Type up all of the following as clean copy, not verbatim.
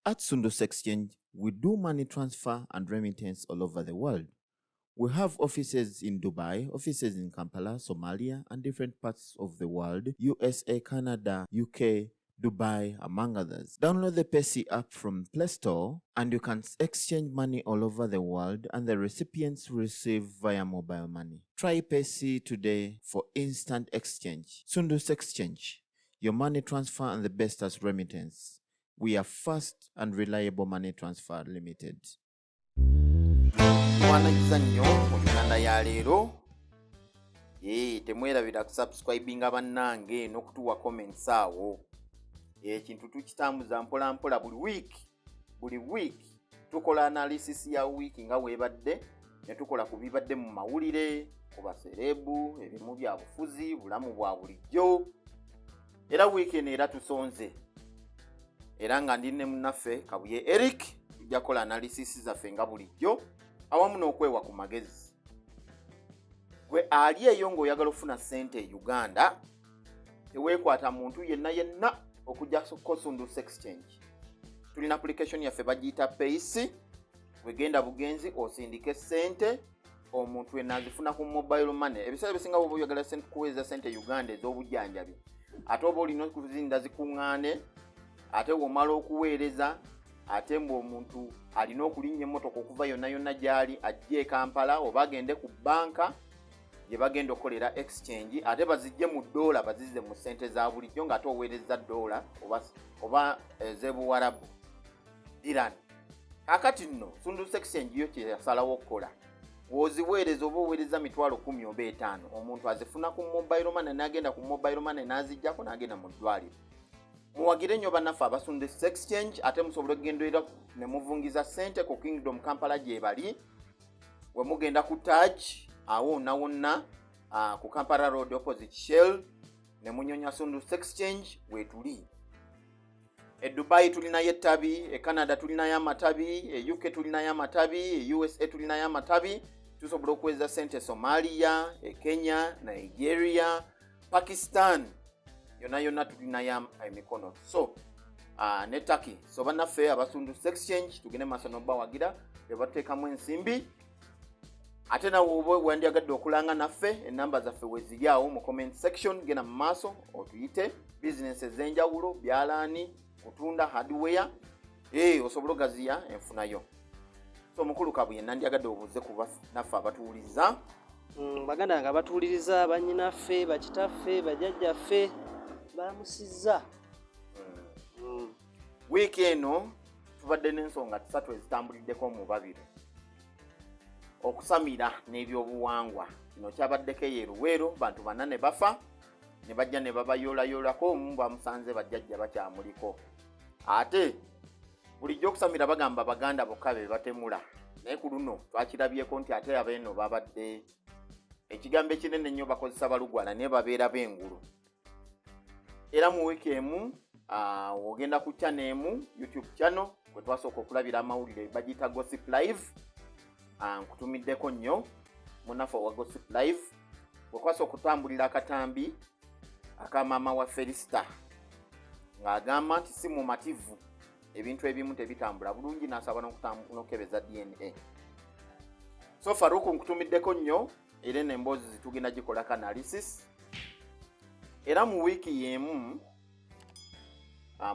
At Sundus Exchange, we do money transfer and remittance all over the world. We have offices in Dubai, offices in Kampala, Somalia, and different parts of the world, USA, Canada, UK, Dubai, among others. Download the Payce app from Play Store and you can exchange money all over the world and the recipients receive via mobile money. Try Payce today for instant exchange. Sundus Exchange, your money transfer and the best as remittance. We are fast and reliable money transfer limited. Twanagiza nnyo mu Uganda ya leero. Temwerabira kusubscribinga bannange n'okutuwa comments awo. Ekintu tukitambuza mpola mpola. Buli week, buli week tukola analysis ya wiiki nga weebadde, ne tukola ku bibadde mu mawulire, ku baceleb, ebimu bya bufuzi, bulamu bwa bulijjo. Era wiiki eno era tusonze, era nga ndi ne munnaffe Kabuye Eric. Tujja kukola analysis zaffe nga bulijjo awamu n'okwewa ku magezi. Gwe ali eyo ng'oyagala okufuna ssente e Uganda, teweekwata muntu yenna yenna okujja ko Sundus Exchange. Tulina application yaffe bagiyita Payce. Wegenda bugenzi osindike ssente, omuntu yenna azifuna ku mobile money. Ebiseera ebisinga bwoba oyagala kuweereza ssente Uganda ez'obujjanjabi, ate oba olina okuzinda zikuŋŋaane, ate womala okuweereza, ate mbu omuntu alina okulinnya emmotoka okuva yonna yonna gy'ali ajje e Kampala oba agende ku banka gye bagenda okukolera exchange, ate bazijje mu ddoola bazizze mu ssente za bulijjo, ng'ate oweereza ddoola oba ez'ebuwarabu diran. Kakati nno Sundus Exchange yo kyeyasalawo okukola, bw'oziweereza oba oweereza 100,000 oba 5, omuntu azifuna ku mobile money, n'agenda ku mobile money n'azijjako n'agenda mu ddwaliro. Muwagire nnyo bannaffe aba Sundus Exchange. Ate musobola okugenderera ne muvungiza ssente ku Kingdom Kampala gye bali. We mugenda ku Taj awo wonna wonna, ku Kampala Road opposite Shell, ne munyonya Sundus Exchange weetuli. E Dubai tulinayo ettabi, e Canada tulinayo amatabi, e UK tulinayo amatabi, e USA tulinayo amatabi. Tusobola okuweza sente Somalia, e Kenya, Nigeria, Pakistan, yonna yonna tulinayo emikono, so ne Turkey. So bannaffe aba Sundus Exchange, tugende maaso nobawagira bebateekamu ensimbi. Ate nawe oba wandyagadde okulanga naffe, enamba zaffe weziri awo mu comment section. Genda mu maaso otuyite, bizinesi ez'enjawulo, byalaani, kutunda, hardware, osobola ogaziya enfunayo. So mukulu Kabuye, nandyagadde obuuze ku naffe abatuwuliza. Baganda nga batuwuliriza, bannyinaffe, bakitaffe, bajjajjaffe, balamusizza. Wiiki eno tubadde n'ensonga 3 ezitambuliddeko omubabiro: okusamira n'ebyobuwangwa. Kino kyabaddeko eyo eruweero, bantu bana ne bafa, ne bajja ne babayoolayolako, omu bamusanze bajjajja bakyamuliko. Ate bulijjo okusamira bagamba Baganda bokka be batemula, naye ku luno twakirabyeko nti ate abeeno babadde ekigambo ekinene ennyo bakozesa balugwala, naye babeera b'engulu. Era mu wiiki emu, ogenda ku channel emu, YouTube channel kwe twasooka okulabira amawulire, bagiyita Gossip Live. Nkutumiddeko nnyo munafu owa Gossip Live. Bwe kwasooka okutambulira akatambi akamaama wa Felisita ng'agamba nti si mumativu, ebintu ebimu tebitambula bulungi, n'asaba n'okukebeza DNA. So Faruku, nkutumiddeko nnyo, era eno emboozi zitugenda gikolako analysis. Era mu wiiki y'emu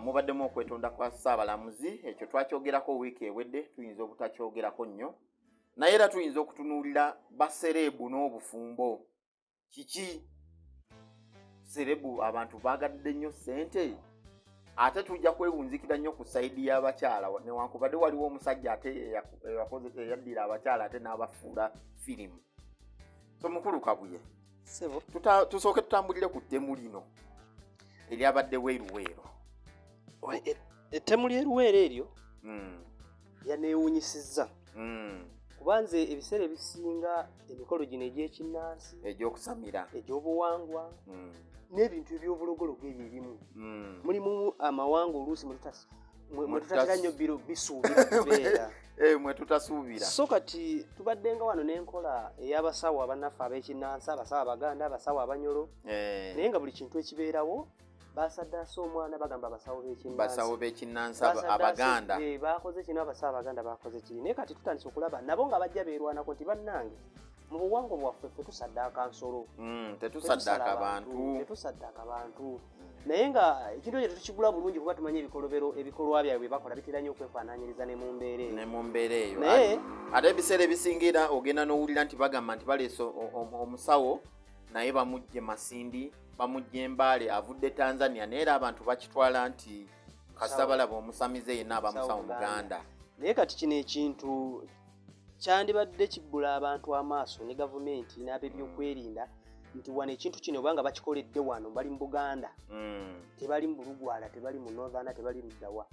mubaddemu okwetonda kwa Ssaabalamuzi. Ekyo twakyogerako wiiki ewedde, tuyinza obutakyogerako nnyo, naye era tuyinza okutunuulira baceleb n'obufumbo. Kiki celeb? Abantu baagadde nnyo ssente, ate tujja kwewunzikira nnyo ku side y'abakyala, newankubadde waliwo omusajja ate eyaddira abakyala ate n'abafuula firimu. So mukulu Kabuye, Sebo. Tusooke tutambulire ku ttemu lino eryabaddewo eruweero. Ettemu ly'eruweero eryo lyaneewuunyisizza, kuba nze ebiseera ebisinga emikolo gino egy'ekinnansi, egy'okusamira, egy'obuwangwa n'ebintu eby'obulogologo ebyo ebimu, mulimu amawanga oluusi mwe tutatera nnyo biro bisuubira kubeera. Mwe tutasuubira. So kati tubaddenga wano n'enkola ey'abasawo abannaffe ab'ekinnansi, abasawo Abaganda, abasawo Abanyolo, naye nga buli kintu ekibeerawo Basaddaase omwana, bagamba abasawo b'ekinnansi. Basawo b'ekinnansi Abaganda. Eh, bakoze kino, abasawo Abaganda bakoze kiri. Naye kati tutandise okulaba nabo nga bajja beerwanako nti, bannange, mu buwangwa bwaffe ffe tusaddaaka nsolo. Tetusaddaaka bantu. Tetusaddaaka bantu. Naye nga ekintu ekyo tetukigula bulungi, kuba tumanyi ebikolobero, ebikolwa byabwe bye bakola bitera nnyo okwefaanaanyiriza ne mu mbeera eyo. Ne mu mbeera eyo. Naye Ate ebiseera ebisinga ogenda n'owulira nti bagamba nti baleese omusawo, naye bamugje Masindi, bamugje Embaale, avudde Tanzania, naye era abantu bakitwala nti kasita balaba omusamize yenna aba musawo Muganda. Naye kati kino ekintu kyandibadde kibbula abantu amaaso, ne gavumenti n'ab'ebyokwerinda, nti wano ekintu kino obanga bakikoledde wano, bali mu Buganda, tebali mu Bulugwala, tebali mu Northern, tebali luddawa,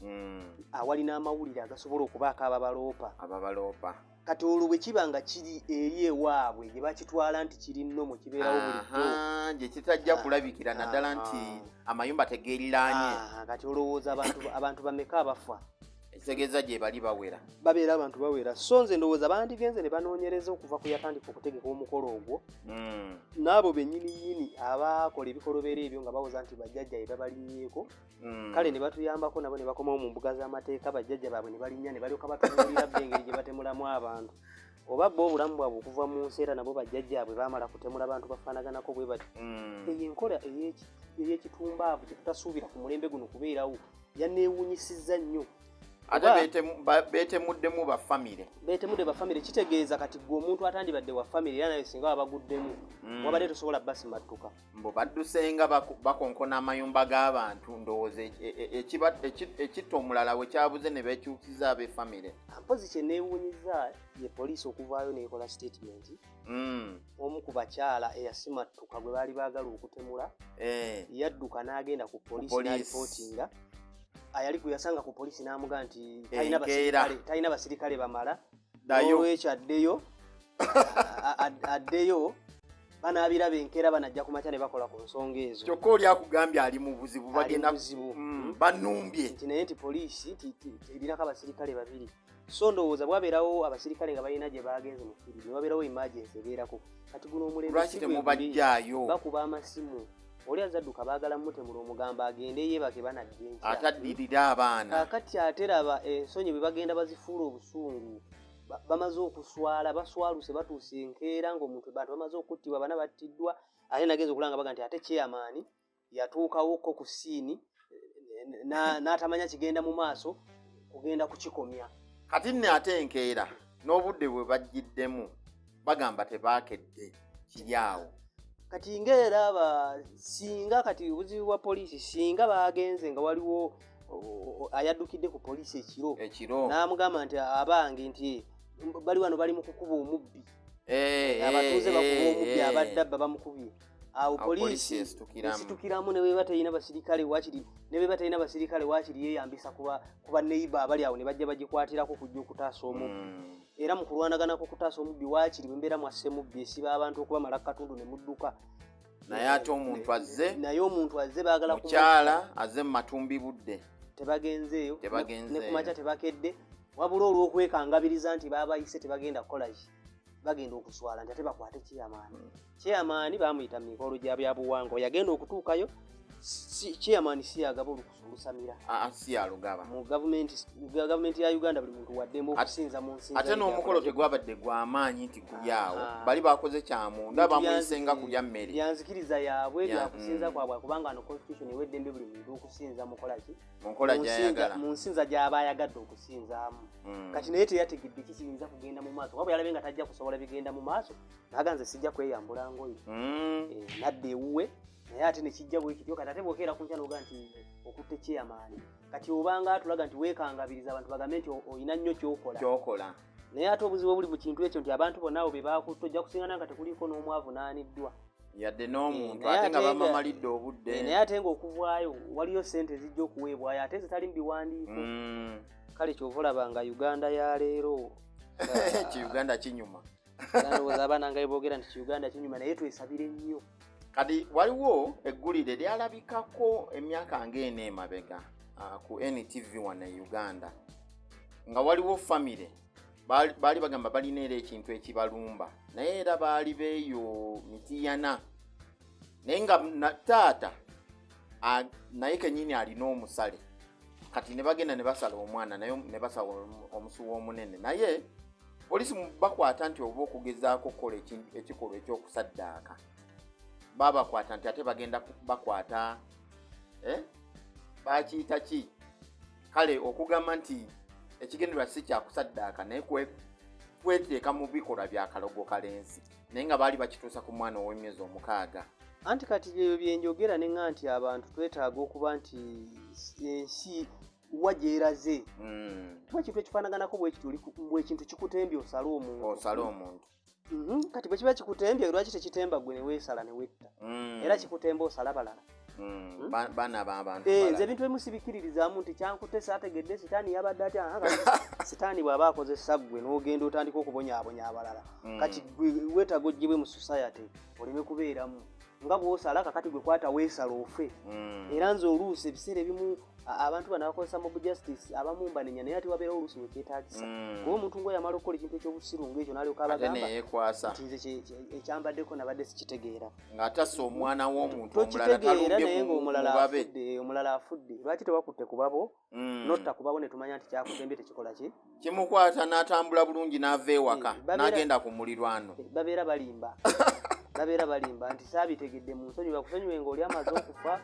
awali n'amawulire agasobola okubaako ababaloopa. Ababaloopa. Kati olwo bwe kiba nga kiri eri ewaabwe gye bakitwala nti kiri nnomo, kibeerawo bulijjo, gye kitajja kulabikira, naddala nti amayumba tegeeriraanye. Kati olowooza abantu bameka abafa? Ekitegeeza gye bali bawera. Babeera abantu bawera. So nze ndowooza bandigenze ne banoonyereza okuva ku yatandika okutegeka omukolo ogwo, n'abo bennyini yini abaakola ebikolobero ebyo nga bawoza nti bajjajja be babalinnyeeko. Kale ne batuyambako nabo ne bakomawo mu mbuga z'amateeka, bajjajja baabwe ne balinnya ne balyoka batubuulira bo engeri gye batemulamu abantu, oba bo obulamu bwabwe okuva mu nsi era nabo bajjajjaabwe baamala kutemula bantu bafaanaganako bwe bati. Eyo enkola ey'ekitumbaavu kye tutasuubira ku mulembe guno kubeerawo yanneewuunyisizza nnyo. Ate beetemuddemu ba famire. Beetemudde ba famire, kitegeeza kati gwe omuntu atandibadde wa famire era naye singa wabaguddemu, wabadde tosobola basimattuka. Mbu baddusenga bakonkona amayumba g'abantu, ndowooza ekitta omulala we kyabuze ne beekyukiza ab'efamire. Mpozi kye neewuunyiza ye poliisi okuvaayo n'ekola statement. Omu ku bakyala eyasimattuka gwe baali baagala okutemula yadduka n'agenda ku poliisi Poliisi. n'alipootinga. Ayali gwe yasanga ku poliisi n'amugaa nti talina Enkeera. Talina basirikale bamala. Ddayo. Olwekyo addeyo, addeyo, banaabiraba enkeera, banajja ku makya ne bakola ku nsonga ezo. Kyokka oli akugambye ali mu buzibu. Ali Bagenda mu buzibu. Banumbye. Nti naye nti poliisi erinako abasirikale babiri. So ndowooza bwabeerawo abasirikale nga balina gye bagenze mu field, ne wabeerawo emergency ebeerako, kati guno omulembe Lwaki si gwe guli. temubajjaayo? Bakuba amasimu, oli azadduka baagala mutemula, omugamba agende yeebake, banajja enkya. Ataddirira abaana. Kaakati ate raba ensonyi bwe bagenda bazifuula obusungu. Bamaze okuswala, baswaluse, batuuse enkeera ng'omuntu, bantu bamaze okuttibwa, bana battiddwa. Ate nagenza okulaba nga baga nti ate chairman yatuukawokko ku scene n'atamanya kigenda mu maaso kugenda kukikomya. Kati nne ate enkeera n'obudde bwe bajjiddemu bagamba tebaakedde kiri awo. Kati ngaera ba singa kati obuzibu bwa poliisi, singa bagenze nga waliwo ayaddukidde ku poliisi ekiro, Ekiro. n'amugamba nti abange, nti bali wano bali mu kukuba omubbi, abatuuze bakuba omubbi, abadde abba bamukubye awo, Awo poliisi poliisi esitukiramu. Esitukiramu ne bweba terina basirikale, wakiri ne bweba terina basirikale, wakiri yeeyambisa kuba neighbor abali awo ne bajja bagikwatirako kujja okutaasa omubbi. Era mu kulwanaganako okutaasa omubbi, waakiri bwe mbeera mwasse mubbi, esiba abantu okubamala ku katundu ne mudduka. Naye ate omuntu azze. Naye omuntu azze baagala Mukyala azze mu matumbi budde. Tebagenzeeyo. Tebagenzeeyo. Ne kumakya tebakedde, wabula olw'okwekangabiriza nti baabayise tebagenda kukola ki, bagenda okuswala nti ate bakwate chairman. Chairman baamuyita mu mikolo gya byabuwangwa, yagenda okutuukayo, chairman si yagaba olukusa olusamira. Aa, si yalugaba. Mu gavumenti ya Uganda buli muntu waddembe okusinza mu nsinza Ate ye n'omukolo gy'akola. Tegwabadde gw'amaanyi nti guli awo. Aha. Bali bakoze kyamunda, Bintu bamuyise nga kulya mmere. Byanzikiriza yaabwe, byakusinza kwabwe, kubanga ano constitution ewa eddembe buli muntu okusinza mukola ki? Mu nkola gy'ayagala. Mu nsinza gy'aba ayagadde okusinzaamu. Kati naye teyategedde kikiyinza kugenda mu maaso, kuba bwe yalabye nga tajja kusobola bigenda mu maaso, naga nze sijja kweyambula ngoye. Eh, nadda ewuwe, naye ate nekijja bwe kityo. Kati ate bwokeera ku nkya noga nti okutte chairman, kati obanga atulaga nti weekangabiriza abantu bagambe nti olina nnyo kyokola. Kyokola. Naye ate obuzibu obuli mu kintu ekyo nti abantu bonna abo be bakutte, ojja kusingana nga tekuliiko n'omwavu n'aniddwa. Yadde n'omuntu. Naye Ate nga ate bamamalidde obudde. Eh, naye ate ng'okuvaayo waliyo sente ezijja okuweebwayo ate zitali mu biwandiiko. Kale kyova olaba nga Uganda ya leero Ki Uganda kinyuma. Ndowooza abaana nga beboogera nti Kiuganda kinyuma, naye twesabire nnyo. Kati waliwo eggulire lyalabikako emyaka ng'ena emabega ku NTV wano e Uganda, nga waliwo famire baali bagamba balina era ekintu ekibalumba, naye era baali beeyo Mitiyana, naye nga taata Naye kenyini alina omusale. Kati ne bagenda ne basala omwana, naye ne basala omusuwa omunene, naye polisi bakwata nti oba okugezaako okukola ekikolwa ekyokusaddaaka, babakwata nti ate bagenda bakwata, eh? Bakiyita ki? Kale okugamba nti ekigendererwa si kyakusaddaaka, naye kweteeka mu bikolwa bya kalogo kalenzi, naye nga baali bakituusa ku mwana ow'emyezi 6. Anti kati ebyo byenjogera neŋŋa nti abantu twetaaga okuba nti ensi wa gyeraze. Kuba ekintu ekifaanaganako bwekityo, bwe ekintu kikutembye osale omuntu. Osale omuntu. Kati bwe kiba kikutembye, lwaki tekitemba gwe ne weesala ne wetta? Era kikutemba osala balala. Baana b'abantu Eh, balala. Nze ebintu ebimu sibikkiririzaamu nti kyankute, saategedde sitaani yabadde atya. Aha, kati sitaani bw'aba akozesa ggwe n'ogenda otandika okubonyaabonya abalala, kati gwe weetaaga oggyibwe mu society oleme kubeeramu nga bw'osala. Kakati gwe kwata weesala ofe. Era nze oluusi ebiseera ebimu abantu bano abakozesa mob justice abamu mbanenya, naye ate wabeerawo oluusi wekyetaagisa, kuba omuntu ngaoyamala okukola ekintu ekyobusiru ngaekyo n'alyoka ate abagamba neyekwasa nti nze ekyambaddeko nabadde sikitegeera. Ng'atassa omwana w'omuntu omulala. Tokitegeera, naye talumbye ngaomulala mu babe. afudde, omulala afudde. Lwaki tewakutte ku babo, notta ku babo ne tumanya nti kyakutembye tekikola ki? Kimukwata n'atambula bulungi n'ava ewaka, Eh, n'agenda ku mulirwano. Eh, babeera balimba, babeera balimba nti saabitegedde, mu nsonyi bakusonyiwe ng'oli amaze okufa,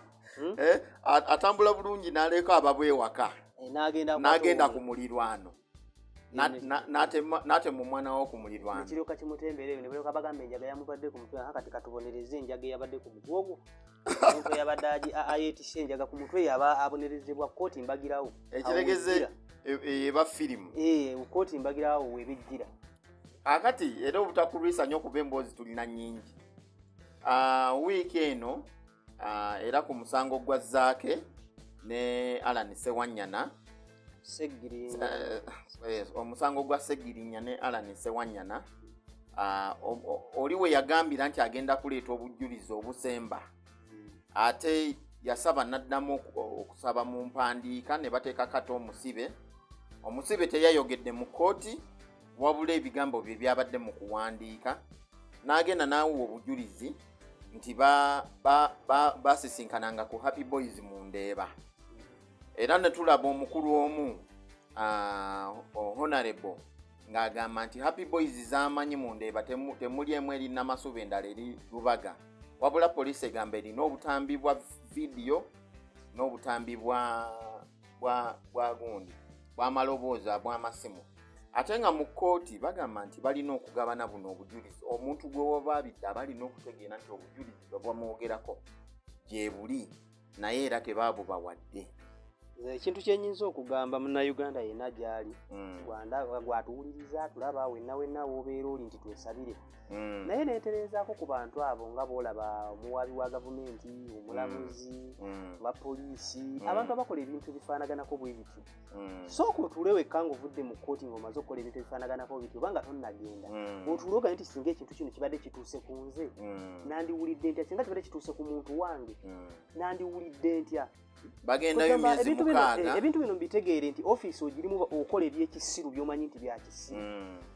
Eh, atambula bulungi n'aleka ababo ewaka. Eh, n'agenda akwata N'agenda omulala. ku mulirwano. N'atema omwana wo ku mulirwano. Nekiryoka kimutembeera eyo ne balyoka bagamba enjaga yamubadde ku mutwe. Aha, kati katubonereze enjaga eyabadde ku mutwe ogwo. Omuntu eyabadde ayeetisse enjaga ku mutwe yaba abonerezebwa kooti mbagirawo. Ekiregeze Awo eba firimu. Eh, kooti mbagirawo webijjira. Akati era obutakulwisa nnyo okuba emboozi tulina nnyingi. Wiiki eno, era ku musango gwa Zaake ne Alan Sewanyana. Segirinya. Omusango gwa Segirinya ne Alan Sewanyana, oli we yagambira nti agenda kuleeta obujjulizi obusemba, ate yasaba n'addamu okusaba mu mpandiika ne bateeka kata omusibe. Omusibe teyayogedde mu kkooti, wabula ebigambo bye byabadde mu kuwandiika, n'agenda n'awuwa obujulizi nti basisinkananga ku Happy Boys mu Ndeeba. Era ne tulaba omukulu omu, honorable, ng'agamba nti Happy Boys z'amanyi mu Ndeeba temuli emu eri Namasuba, endala eri Lubaga. Wabula poliisi egamba erina obutambi bwa vidiyo n'obutambi bwa gundi bw'amaloboozi abw'amasimu, ate nga mu kkooti bagamba nti balina okugabana buno obujulizi. Omuntu gwe wabaabidde aba alina okutegeera nti obujulizi bwe bwamwogerako gye buli, naye era tebaabubawadde. Nze ekintu kyenyinza okugamba Munnayuganda yenna gy'ali, gwatuwuliriza, tulaba wenna wenna w'obeera oli, nti twesabire, naye neetereezaako ku bantu abo nga boolaba omuwaabi wa gavumenti, omulamuzi, bapoliisi, abantu abakola ebintu ebifaanaganako bwe bityo. Sooka otuule wekka ng'ovudde mu kkooti, ng'omaze okukola ebintu ebifaanaganako bityo, oba nga tonnagenda, otuule ogambe nti singa ekintu kino kibadde kituuse ku nze, nandiwulidde ntya? Singa kibadde kituuse ku muntu wange, nandiwulidde ntya? Bagendayo Kugamba, myezi ebintu bino, 6. Ebintu bino mbitegeere nti ofiisi ogirimu okola ebyekisiru by'omanyi nti bya kisiru,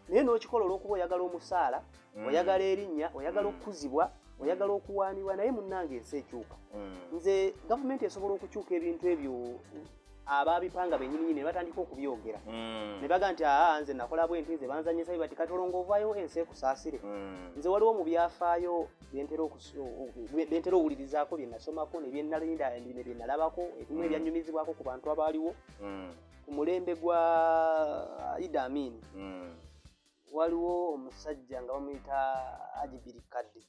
naye n'okikola olw'okuba oyagala omusaala, oyagala erinnya, oyagala okukuzibwa, oyagala okuwaanibwa. Naye munnange, ensi ekyuka. Nze gavumenti esobola okukyuka ebintu ebyo abaabipanga bennyininyini ne batandika okubyogera, ne baga nti aa, nze nakola bwe nti, nze banzanyisa bwe bati. Katolongo ovaayo ensi ekusaasire. Nze waliwo mu byafaayo byentera owulirizaako, bye nasomako ne byenalinda ne bye nalabako, ebimu ebyannyumizibwako ku bantu abaaliwo ku mulembe gwa Idi Amin. Waliwo omusajja nga bamuyita Ajibiri Kadde.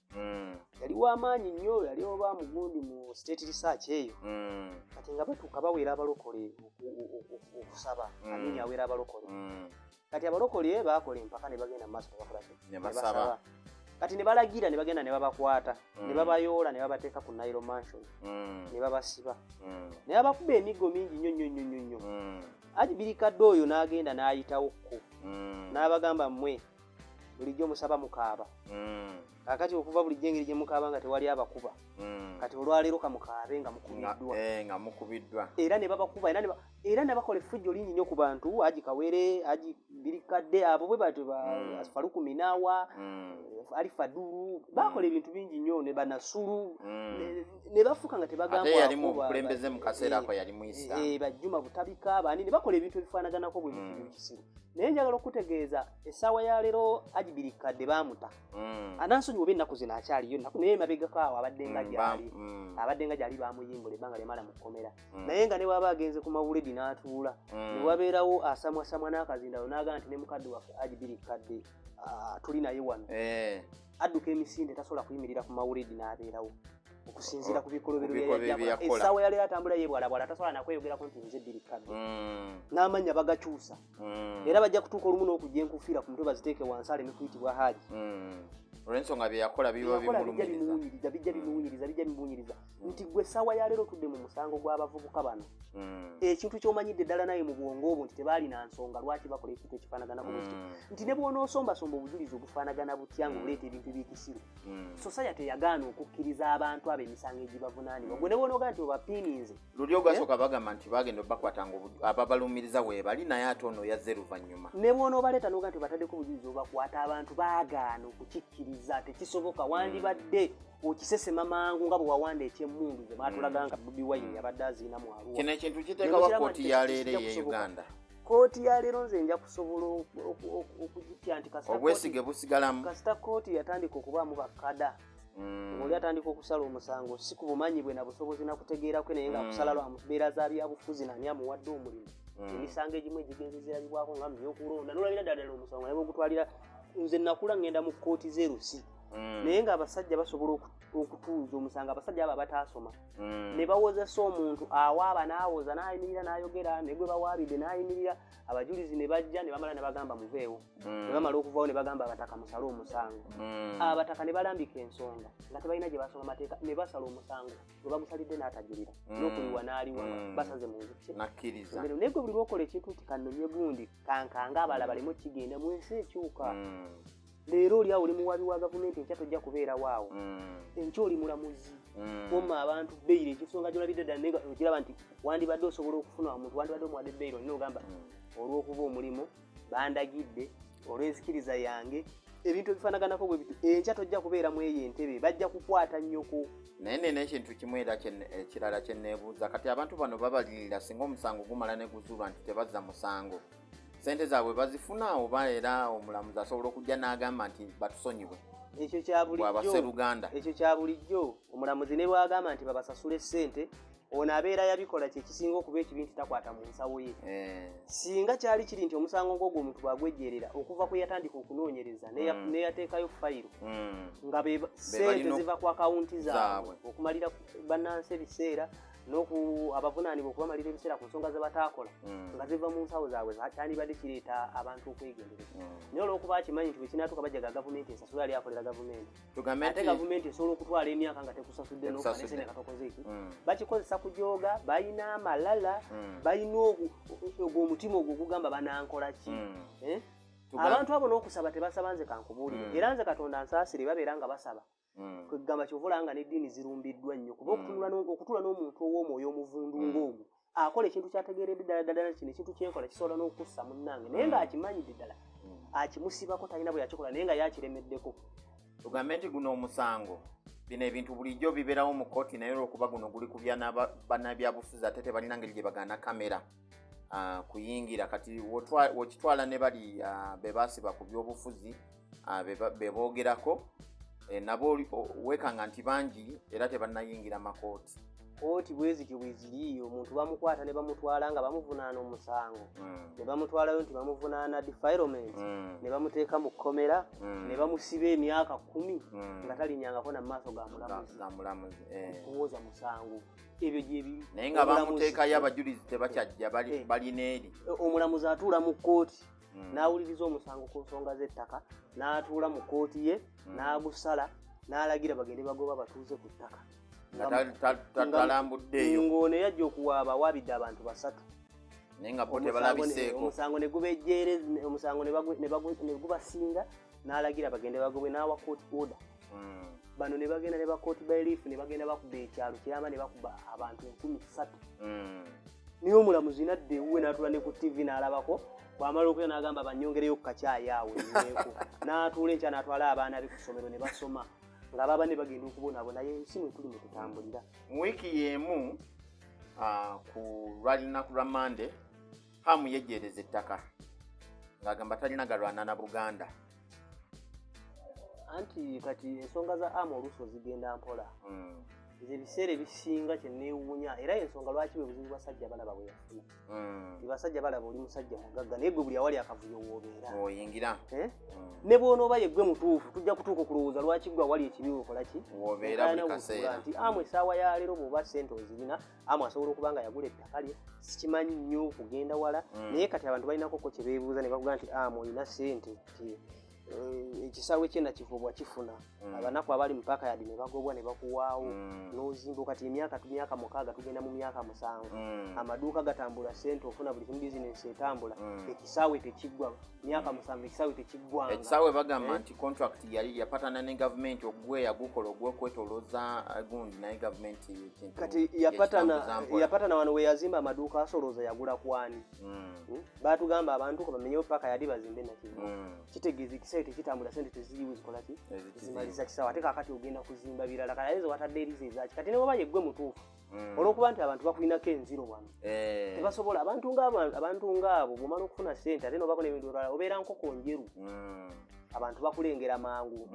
Yali w'amaanyi nnyo, yali oba mugundi mu state research eyo. Kati nga batuuka baweera abalokole okusaba. Amini awera abalokole. Kati abalokole baakola empaka ne bagenda mu maaso ne bakola ki? Ne basaba. Kati ne balagira ne bagenda ne babakwata, ne babayoola ne babateeka ku Nile Mansion, ne babasiba, ne babakuba emiggo mingi nnyo nnyo nnyo nnyo nnyo. Ajibiri Kadde oyo n'agenda n'ayitawo kko, n'abagamba, "Mmwe bulijjo musaba mukaaba." Kakati okuva bulijjo engeri gye mukaaba nga tewali abakuba, kati olwaleero kamukaabe nga mukubiddwa. Nga mukubiddwa. Era ne babakuba, era ne bakola effujjo lingi nnyo ku bantu. Haji Kawere, Haji Birikadde, abo bwe batyo, Faluku Minawa, Ali Fadulu, bakola ebintu bingi nnyo ne Banasulu, ne bafuuka nga tebagambwako. Ate yali mu bukulembeze mu kaseera ako, yali mu Islam. Bajjuma Butabika, baani, ne bakola ebintu ebifaanaganako bwe bityo ebikisiru. Naye njagala okutegeeza, essaawa ya leero Haji Birikadde baamuta. Anansonyiwa oba ennaku zino akyaliyo, naye emabegako awo abadde nga gyali, abadde nga gyali, bamuyimbula ebbanga lyamala mu kkomera. Naye nga ne bw'aba agenze ku mawuledi n'atuula, ne wabeerawo asamwasamwa n'akazindalo n'agamba nti ne mukadde waffe Haji Birikadde tuli naye wano, adduka emisinde, tasobola kuyimirira ku mawuledi n'abeerawo okusinziira ku bikolobero bye. Essaawa yali atambula yeebwalabwala, tasobola nakweyogerako nti nze Birikadde. N'amannya bagakyusa, era bajja kutuuka olumu n'okujja enkufiira ku mutwe baziteeke wansi aleme kuyitibwa Haji. Olw'ensonga bye yakola biba bimulumiriza, bijja bimuwunyiriza, bijja bimuwunyiriza nti gwe essaawa ya leero otudde mu musango gw'abavubuka bano, ekintu ky'omanyidde ddala naye mu bwongo obwo nti tebaalina nsonga lwaki bakola ekintu ekifaanagana ku bwekityo, nti ne bw'onoosombasomba obujulizi obufaanagana butya nga oleeta ebintu ebyekisiru, society yagaana okukkiriza abantu abo emisango egibavunaanibwa. Gwe ne bw'onoogaa nti obapiininze. Luli ogwasooka bagamba nti bagenda obakwatanga ababalumiriza weebali, naye ate ono yazze luvannyuma. Ne bw'onoobaleeta n'ogaa nti obataddeko obujulizi obakwata, abantu baagaana okukikkiriza. Tekisoboka. Wandibadde okisesema mangu nga bwe wawanda ekyemmundu ze baatulaga nga Bobi Wine abadde aziina mu Arua. Kino ekintu kiteekawa kooti ya leero ey'e Uganda? Kooti ya leero nze nja kusobola okugitya nti obwesige busigalamu. Kasita kooti yatandika okubaamu bakada, oli atandika okusala omusango si ku bumanyi bwe na busobozi nakutegeera kwe, naye ng'akusala lwa mbeera za byabufuzi nani amuwadde omulimu. Emisango egimu egigenze zirabibwako nga mu byokulonda, nolabira ddala ddala omusango naye bwogutwalira. Nze nakula ngenda mu kkooti z'erusi, naye ng'abasajja basobola okutuuza omusango, abasajja abo abataasoma, ne bawozesa omuntu awaaba n'awoza n'ayimirira n'ayogera, ne gwe bawaabidde n'ayimirira, abajulizi ne bajja ne bamala ne bagamba muveewo. Ne bamala okuvawo ne bagamba abataka musale omusango. Abataka ne balambika ensonga nga tebalina gye basoma mateeka, ne basala omusango gwe bagusalidde n'atajulira n'okuliwa n'aliwa, basaze mu nzuki. Nakkiriza. Naye gwe buli lwokola ekintu nti kanonye gundi kankanga abalala baleme okigenda mu ensi ekyuka. Leero oli awo oli muwabi wa gavumenti, enkya tojja kubeerawo awo, enkya oli mulamuzi womma abantu beyiro. Ekisonga gyolabidde ddala naye nga okiraba nti wandibadde osobola okufuna omuntu, wandibadde omuwadde beyiro, olina ogamba olw'okuba omulimu bandagidde, olw'enzikiriza yange, ebintu ebifaanaganako bwe bityo, enkya tojja kubeera mu eyo entebe, bajja kukwata nnyoko. Naye nina ekintu kimu era ekirala kye neebuuza. Kati abantu bano babalirira, singa omusango gumala ne guzuulwa nti tebazza musango, sente zaabwe bazifuna, oba era omulamuzi asobola okujja n'agamba nti batusonyiwe? Ekyo kya bulijjo. Bwabaseruganda. Ekyo kya bulijjo. Omulamuzi ne bwagamba nti babasasule ssente, ono abeera yabikola. Kyekisinga okuba ekibi nti takwata mu nsawo ye. Singa kyali kiri nti omusango ng'ogwo omuntu bwagwejjeerera okuva kwe yatandika okunoonyereza neyateekayo fayiro, nga sente balina ziva ku akawunti zaabwe zaabwe. Okumalira bannansi ebiseera n'oku abavunaanibwa okubamalira ebiseera ku nsonga ze bataakola, nga ziva mu nsawo zaabwe, kyandibadde kireeta abantu okwegendereza. Naye olw'okuba akimanyi nti bwe kinaatuuka bajjaga gavumenti esasula, yali akolera gavumenti. Tugambe Ate nti gavumenti esobola okutwala emyaka nga tekusasudde Tekusasudde. n'ofanesene katokoze eki. Bakikozesa kujooga, balina amalala, balina ogwo omutima ogwo ogugamba banankola ki. Eh? Abantu abo n'okusaba tebasaba. Nze kankubuulire, era nze Katonda nsaasire, babeera nga basaba. Kwegamba kyova olaba nga n'eddiini zirumbiddwa nnyo, kuba okutuula n'omuntu ow'omwoyo omuvundu ng'ogwo akola ekintu kyategeeredde ddala ddala, kino ekintu kyenkola kisobola n'okussa munnange, naye ng'akimanyidde ddala akimusibako, talina bwe yakikola, naye nga yakiremeddeko. Tugambe nti guno omusango, bino ebintu bulijjo bibeerawo mu kooti, naye olwokuba guno guli ku bannabyabufuzi, ate tebalina ngeri gye bagaana kamera kuyingira. Kati wokitwala ne bali be baasiba ku byobufuzi, be boogerako, nabo weekanga nti bangi era tebannayingira makooti. Kooti bwe zityo bwe ziri. Omuntu bamukwata ne bamutwala nga bamuvunaana omusango, ne bamutwalayo nti bamuvunaana defilement, ne bamuteeka mu kkomera, ne bamusiba emyaka 10 nga talinyangako na mu maaso ga mulamuzi. Ga mulamuzi, eh. Kuwoza musango, ebyo gyebiri. Naye nga bamuteekayo, abajulizi tebakyajja, balina eri. Omulamuzi atuula mu kkooti n'awuliriza omusango ku nsonga z'ettaka, n'atuula mu kkooti ye n'agusala, n'alagira bagende bagoba batuuze ku ttaka. Nga talambuddeeyo. Ng'ono yajja okuwaaba awaabidde abantu basatu. Naye nga bo tebalabiseeko. Omusango ne gubejjeere, omusango ne gubasinga, n'alagira bagende bagobwe, n'awa court order. Bano ne bagenda ne ba court bailiff ne bagenda bakuba ekyalo kiramba ne bakuba abantu 3000. Naye omulamuzi nadda ewuwe n'atuula ne ku TV n'alabako, bw'amala okulya n'agamba banyongereyo ku kakyayi awo nyweko, n'atuula enkya n'atwala abaana be ku ssomero ne basoma nga baba ne bagenda okubonaabona. Ensi mwe tuli mwe tutambulira. Mu wiiki y'emu, ku lwalinaku lwa Mande, Hamu yejjeereza ettaka ng'agamba talina galwana na Buganda. Anti kati ensonga za amu oluusi ozigenda mpola. Nze ebiseera ebisinga kyeneewuunya, era ensonga lwaki bwe buzibu basajja balaba bwe yafuna, ti basajja balaba oli musajja mugagga, naye gwe buli awali akavuyo woobeera oyingira. Eh? Ne bw'onooba yeggwe mutuufu, tujja kutuuka okulowooza lwaki gwe awali ekibi okola ki. Woobeera buli Okaayana kaseera. bw'otuula nti amu essaawa ya leero bw'oba ssente ozirina, amu asobola okuba nga yagula ettaka lye, sikimanyi nnyo kugenda wala. Naye kati abantu balinako ko kye beebuuza ne bakuga nti amu olina ssente, ti ekisaawe kye Nakivubo bwakifuna, abanaku abali mu Park Yard ne bagobwa ne bakuwaawo, n'ozimba kati emyaka 6, tugenda mu myaka 7, amaduuka gatambula, ssente ofuna buli kimu, bizinensi etambula, ekisaawe tekiggwa, myaka 7 ekisaawe tekiggwanga. Ekisaawe bagamba Eh? nti contract yali yapatana ne gavumenti ogwe yagukola ogwokwetolooza gundi, naye gavumenti ekintu Kati yapatana yekitambuza mpola. Yapatana wano we yazimba amaduuka asolooza yagula kwani? Batugamba abantu ko bamenyewo Park Yard bazimbe Nakivubo. Kitegeeza ekisaawe tekitambula, sente teziriwo zikola ki? Zimaliza kisaawe. Ate kakati ogenda kuzimba birala, kale ate watadde erizo ezaki? Kati ne bwaba yeggwe mutuufu, olw'okuba nti abantu bakulinako enziro wano, tebasobola. Abantu ngaabo bwomala okufuna sente ate nobako n'ebintu ebirala, obeera nkoko njeru, abantu bakulengera mangu.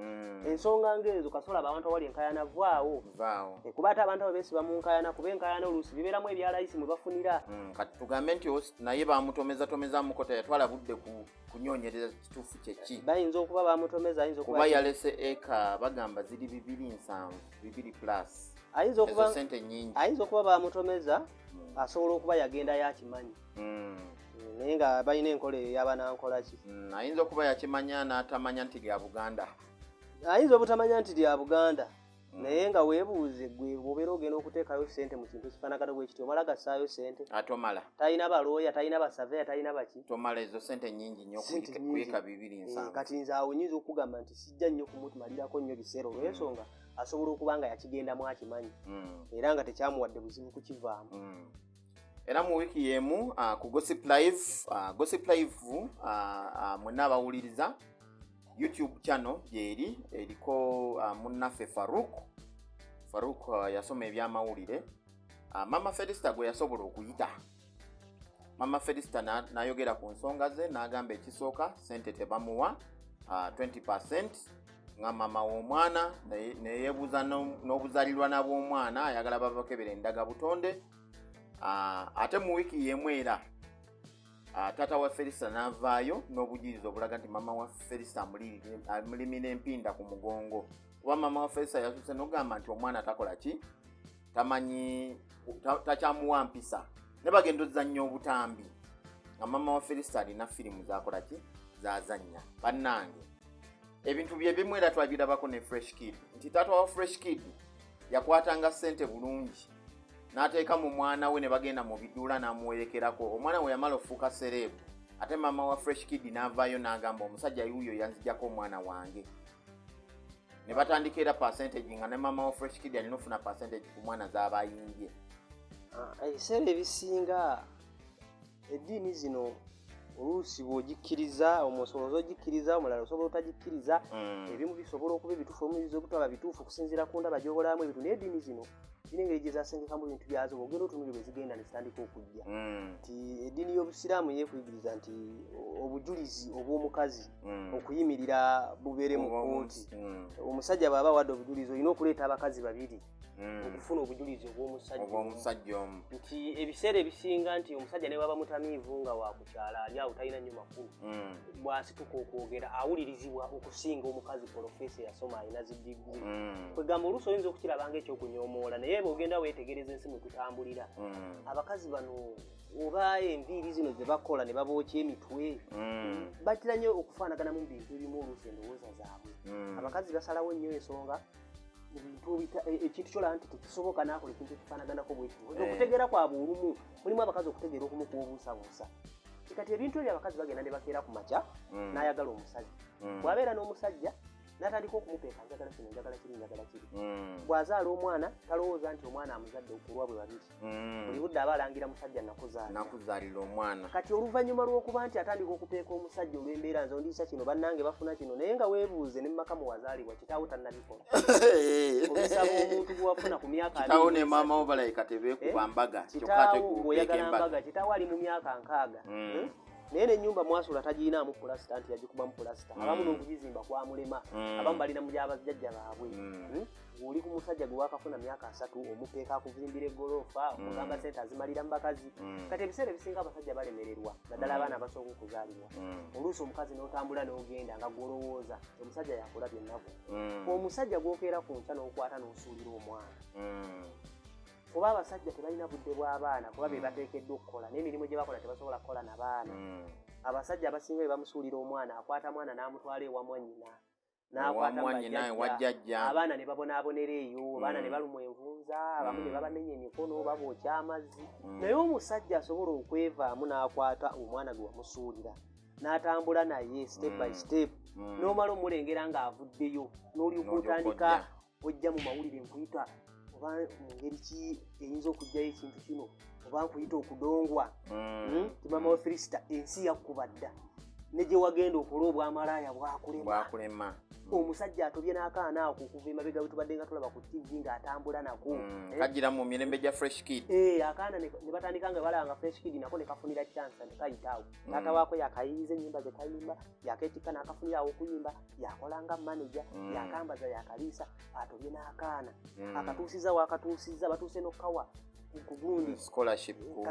Ensonga ng'ezo kasobola abantu awali enkayana vaawo. Vaawo. Kuba ate abantu abo beesiba mu nkayana, kuba enkayana oluusi bibeeramu ebyalayisi mwe bafunira. Kati tugambe nti naye bamutomezatomezaamuko, teyatwala budde ku kunyonyereza kituufu kyeki. Bayinza okuba bamutomeza, ayinza kuba okuba yalese eka bagamba ziri 270, bibiri plus. Ayinza ezo okuba sente nyingi. Ayinza okuba bamutomeza, asobola okuba yagenda yakimanyi, naye nga balina enkola eyo yabanankola ki. Ayinza okuba yakimanya n'atamanya nti lya Buganda. Ayinza obutamanya nti lya Buganda, naye nga weebuuze gwe bw'obeera ogenda okuteekayo sente mu kintu ekifaanagana bwe kityo, omala gassaayo sente? Atomala. Talina balooya, talina basaveya, talina baki. Tomala, ezo sente nyingi nnyo. Sente nyingi. Kuyika bibiri nsanvu. Kati nze awo nyinza okugamba nti sijja nnyo kumumalirako nnyo biseera olw'ensonga asobola okuba nga yakigendamu akimanyi, era nga tekyamuwadde buzibu kukivaamu. Era mu wiiki y'emu, ku Gossip Live, Gossip Live, mwenna abawuliriza, YouTube channel gyeri eriko munnaffe Faruk. Faruk yasoma ebyamawulire. Mama Felista gwe yasobola okuyita, Mama Felista n'ayogera ku nsonga ze, n'agamba ekisooka sente tebamuwa, 20 nga mama w'omwana, neyeebuuza n'obuzaalirwana bw'omwana, ayagala babakebera endaga butonde. Ate mu wiiki y'emu era, taata wa Felista n'avaayo n'obujulizi obulaga nti mama wa Felista amulimira empinda ku mugongo, kuba mama wa Felista yasuuse n'okugamba nti omwana takola ki, tamanyi, takyamuwa mpisa, ne bagenda ozannya obutambi nga mama wa Felista alina firimu zakola ki, zazannya. Bannange, ebintu bye bimu era twabirabako ne Fresh Kid, nti taata wa Fresh Kid yakwatanga ssente bulungi n'ateeka mu mwana we, ne bagenda mu biduula n'amuwerekerako. Omwana we yamala ofuuka celeb, ate maama wa Fresh Kid n'avaayo n'agamba omusajja yuuyo yanzijjako omwana wange, ne batandika era percentage nga ne maama wa Fresh Kid alina ofuna percentage ku mwana z'aba ayimbye. Ebiseera ebisinga eddiini zino oluusi bw'ogikkiriza osobola ogikkiriza, omulala osobola otagikkiriza. Ebimu bisobola okuba ebituufu, ebimu biyinza obutaba bituufu okusinziira ku ndaba gy'obolamu ebintu. Naye eddiini zino zirina engeri gye zasengekamu ebintu byazo, bw'ogenda otunulira bwe zigenda ne zitandika okujja, nti eddiini y'Obusiraamu yeekuyigiriza nti obujulizi obw'omukazi okuyimirira bubeere mu kkooti, omusajja bw'aba awadde obujulizi olina okuleeta abakazi babiri okufuna obujulizi obw'omusajja omu. Obw'omusajja omu. Nti ebiseera ebisinga nti omusajja ne bwaba mutamiivu nga wakukyala ali awo talina nnyo makulu, bw'asituka okwogera awulirizibwa okusinga omukazi professor eyasoma alina zi degree. Kwegamba oluusi oyinza okukiraba nga ekyokunyoomoola, naye bw'ogenda weetegereza ensi mwe tutambulira, abakazi bano oba enviiri zino ze bakola ne babookya emitwe, batera nnyo okufaanagana mu bintu ebimu oluusi endowooza zaabwe. Abakazi basalawo nnyo ensonga mu bintu ekintu kyolaba nti tekisoboka n'akola ekintu ekifaanaganako bwekityo. Okutegeera kwabwe olumu mulimu abakazi okutegeera okumu kuobuusabuusa. Kati ebintu ebyo abakazi bagenda ne bakeera ku makya n'ayagala omusajja, bw'abeera n'omusajja N'atandika okumupeeka, njagala kino, njagala kiri, njagala kiri. Bw'azaala omwana, talowooza nti omwana amuzadde okulwa bwe babiri. Buli budde aba alangira musajja, nakuzaala. Nakuzaalira omwana. Kati oluvannyuma lw'okuba nti atandika okupeeka omusajja olw'embeera, nze ondiisa kino, bannange bafuna kino, naye nga weebuuze ne mumaka muwazaalibwa, kitaawo tannabikola. Obisaba omuntu gwe wafuna ku myaka Kitaawo abiri ne mu maama esatu. wo balayika tebeekuba mbaga, kyokka ate Kitaawo gwe ng'oyagala opeeka embaga. mbaga, kitaawo ali mu myaka 60. Naye n'ennyumba mwasula tagirinaamu pulasita, nti yagikubamu pulasita. Abamu n'okugizimba kwamulema. Abamu balina mu gyabajjajja baabwe. Ng'oli ku musajja gwe wakafuna myaka 30, omupeeka akuzimbira eggoloofa, omugamba sente azimalira mu bakazi. Kati ebiseera ebisinga abasajja balemererwa, naddala abaana abasooka okuzaalibwa. Oluusi omukazi n'otambula n'ogenda nga gwolowooza omusajja yakulabye ennaku. Omusajja gwokeera ku nkya n'okwata n'osuulira omwana, kuba abasajja tebalina budde bw'abaana, kuba be bateekeddwa okukola n'emirimu gye bakola, tebasobola kukola na baana. Abasajja abasinga bwe bamusuulira omwana, akwata mwana n'amutwala ewa mwannyina, n'akwata mu Ewamwannyina, ewa bajjajja. jjajja. Abaana ne babonaabonera eyo, abaana ne balumwa envunza, abamu ne babamenya emikono, babookya amazzi. Naye omusajja asobola okwevaamu n'akwata omwana gwe wamusuulira n'atambula naye step by step, n'omala omulengera ng'avuddeyo, n'olyoka N'olyoka otandika ojja. ojja mu mawulire, nkuyita oba mu ngeri ki eyinza okuggyayo ekintu kino, oba nkuyita okudongwa. Ti maama wa Firisita, ensi yakkuba dda, ne gye wagenda okola obwamalaaya bwakulema. Bwakulema. Omusajja atobye n'akaana ako okuva emabega bwe tubadde nga tulaba ku TV ng'atambula nako. Eh? Kagira mu mirembe gya Fresh Kid. Eh, akaana ne batandika nga balaba nga Fresh Kid nako ne kafunira chance ne kayita awo. Taata waako yakayiriza ennyimba ze kayimba, yakeetikka n'akafunira awo okuyimba, yakola nga manager, yakambaza, yakaliisa. Atobye n'akaana, akatuusiza wakatuusiza, batuuse n'okkawa ku gundi Scholarship ku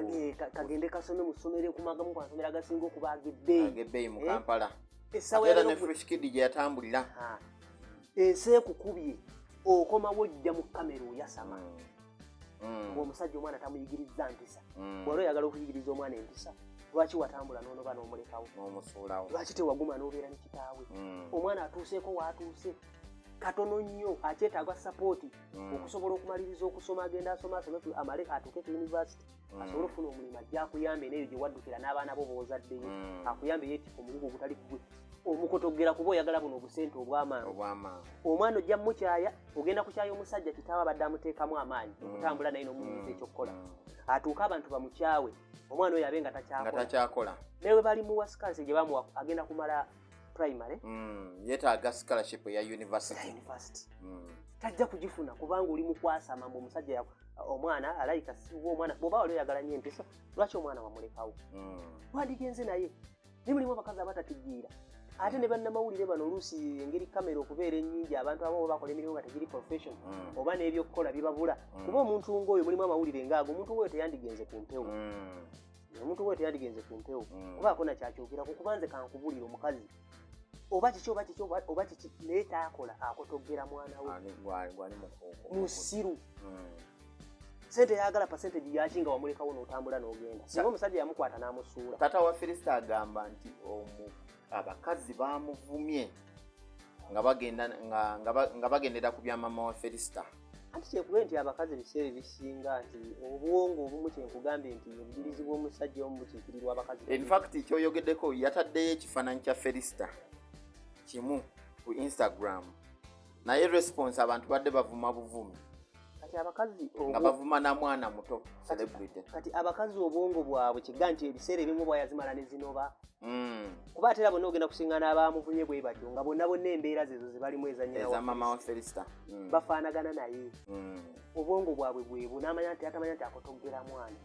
kagende kasome mu ssomero ekumagamu ku masomero agasinga okuba ag'ebbeeyi. Ag'ebbeeyi mu Eh? Kampala. Essaawa Ate era ne ya leero Fresh Kid gye yatambulira. Ha. Ensi ekukubye, okomawo ojja mu kamera oyasama ng'omusajja omwana tamuyigiriza mpisa. Bw'oli oyagala okuyigiriza omwana empisa, lwaki watambula n'onoba n'omulekawo? N'omusuulawo. Lwaki tewaguma n'obeera ne kitaawe? Omwana atuuseeko waatuuse katono nnyo, akyetaaga support okusobola okumaliriza okusoma. Agenda asoma, asome, amale atuuke ku university, asobole okufuna omulimu, ajja akuyambe n'eyo gye waddukira n'abaana bo b'ozaddeyo. Akuyambe yeetika omugugu ogutali gwe omukotogera, kuba oyagala buno obusente obw'amangu. Obw'amangu. Omwana ojja mukyaya, ogenda kukyaya omusajja kitaawe abadde amuteekamu amaanyi okutambula naye n'omuyigiriza ekyokukola. Atuuke abantu bamukyawe, omwana oyo abe nga nga takyakola. Takyakola. Naye we balimuwa scholarship gye bamuwa, agenda kumala primary. Yeetaaga scholarship eya university. University tajja kugifuna kubanga oli mukwasama mbu omusajja omwana alayika siwa omwana. Bw'oba wali oyagala nnyo empisa, lwaki omwana wamulekawo? Lwandigenze naye. Naye mulimu abakazi abatategeera, ate ne bannamawulire bano oluusi engeri kamera okubeera ennyingi, abantu abamu bakola emirimu nga tegiri profession, oba n'ebyokukola bibabula. Kuba omuntu ng'oyo, mulimu amawulire ngaago, omuntu ng'oyo teyandigenze ku mpewo. Omuntu ng'oyo teyandigenze ku mpewo kubaako nakyakyogeraku, kuba nze kankubulira, omukazi oba kiki oba kiki oba kiki, naye taakola akotogera mwana we. Gwali Musiru. Sente yagala percentage yaki nga wamulekawo n'otambula n'ogenda, singa omusajja yamukwata n'amusuula? Taata wa Firisita agamba nti abakazi bamuvumye nga bagenda nga bagendera ku bya mama wa Felisita. Anti kyenkugambye nti abakazi ebiseera ebisinga nti obwongo obumu, kyenkugambye nti obujulizi bw'omusajja omu bukiikirirwa abakazi. In fact, kyoyogeddeko, yataddeyo ekifaananyi kya Felisita kimu ku Instagram, naye response abantu badde bavuma buvumi. Kati abakazi Nga bavuma na mwana muto celebrity. Kati abakazi obwongo bwabwe kiga nti ebiseera ebimu bwayazimala ne zinoba, kuba ate era bonna ogenda kusiŋŋana abamuvunye bwe batyo nga bonna bonna embeera zezo ze balimu eza nnyina eza wa mama wa Felisita. Felisita. Bafaanagana naye, obwongo bwabwe bwebu, n'amanya nti atamanya nti akotogera mwana.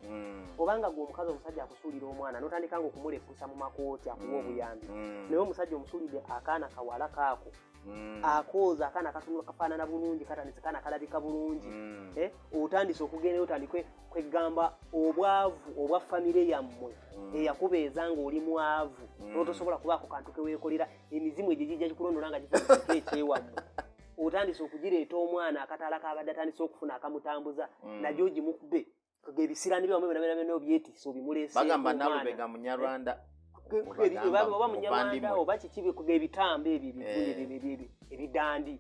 Obanga gwe omukazi, omusajja akusuulira omwana n'otandika nga okumulepusa mu makooti akuwa obuyambi, naye omusajja omusuulidde akaana kawala kaako, akooza akaana katunula kafaanana bulungi, katandise kaana kalabika bulungi. Eh, otandise okugendayo, otandike kwegamba obwavu obwa famire yammwe eyakubeeza ng'oli mwavu, notosobola kubaako kantu keweekolera. Emizimu egyo gijja gikulondola nga giva ekyewammwe. Otandise okugireeta omwana akataala kabadde atandise okufuna akamutambuza, najyo ogimukube ebisirani byamwe byona byona byona obyetiisa obimuleeseeko. Bagamba Omwana. Nalubega Munyarwanda. Oba Munyarwanda muvandimwe. Oba kiki, kuga ebitambo ebyo ebivundu, ebidandi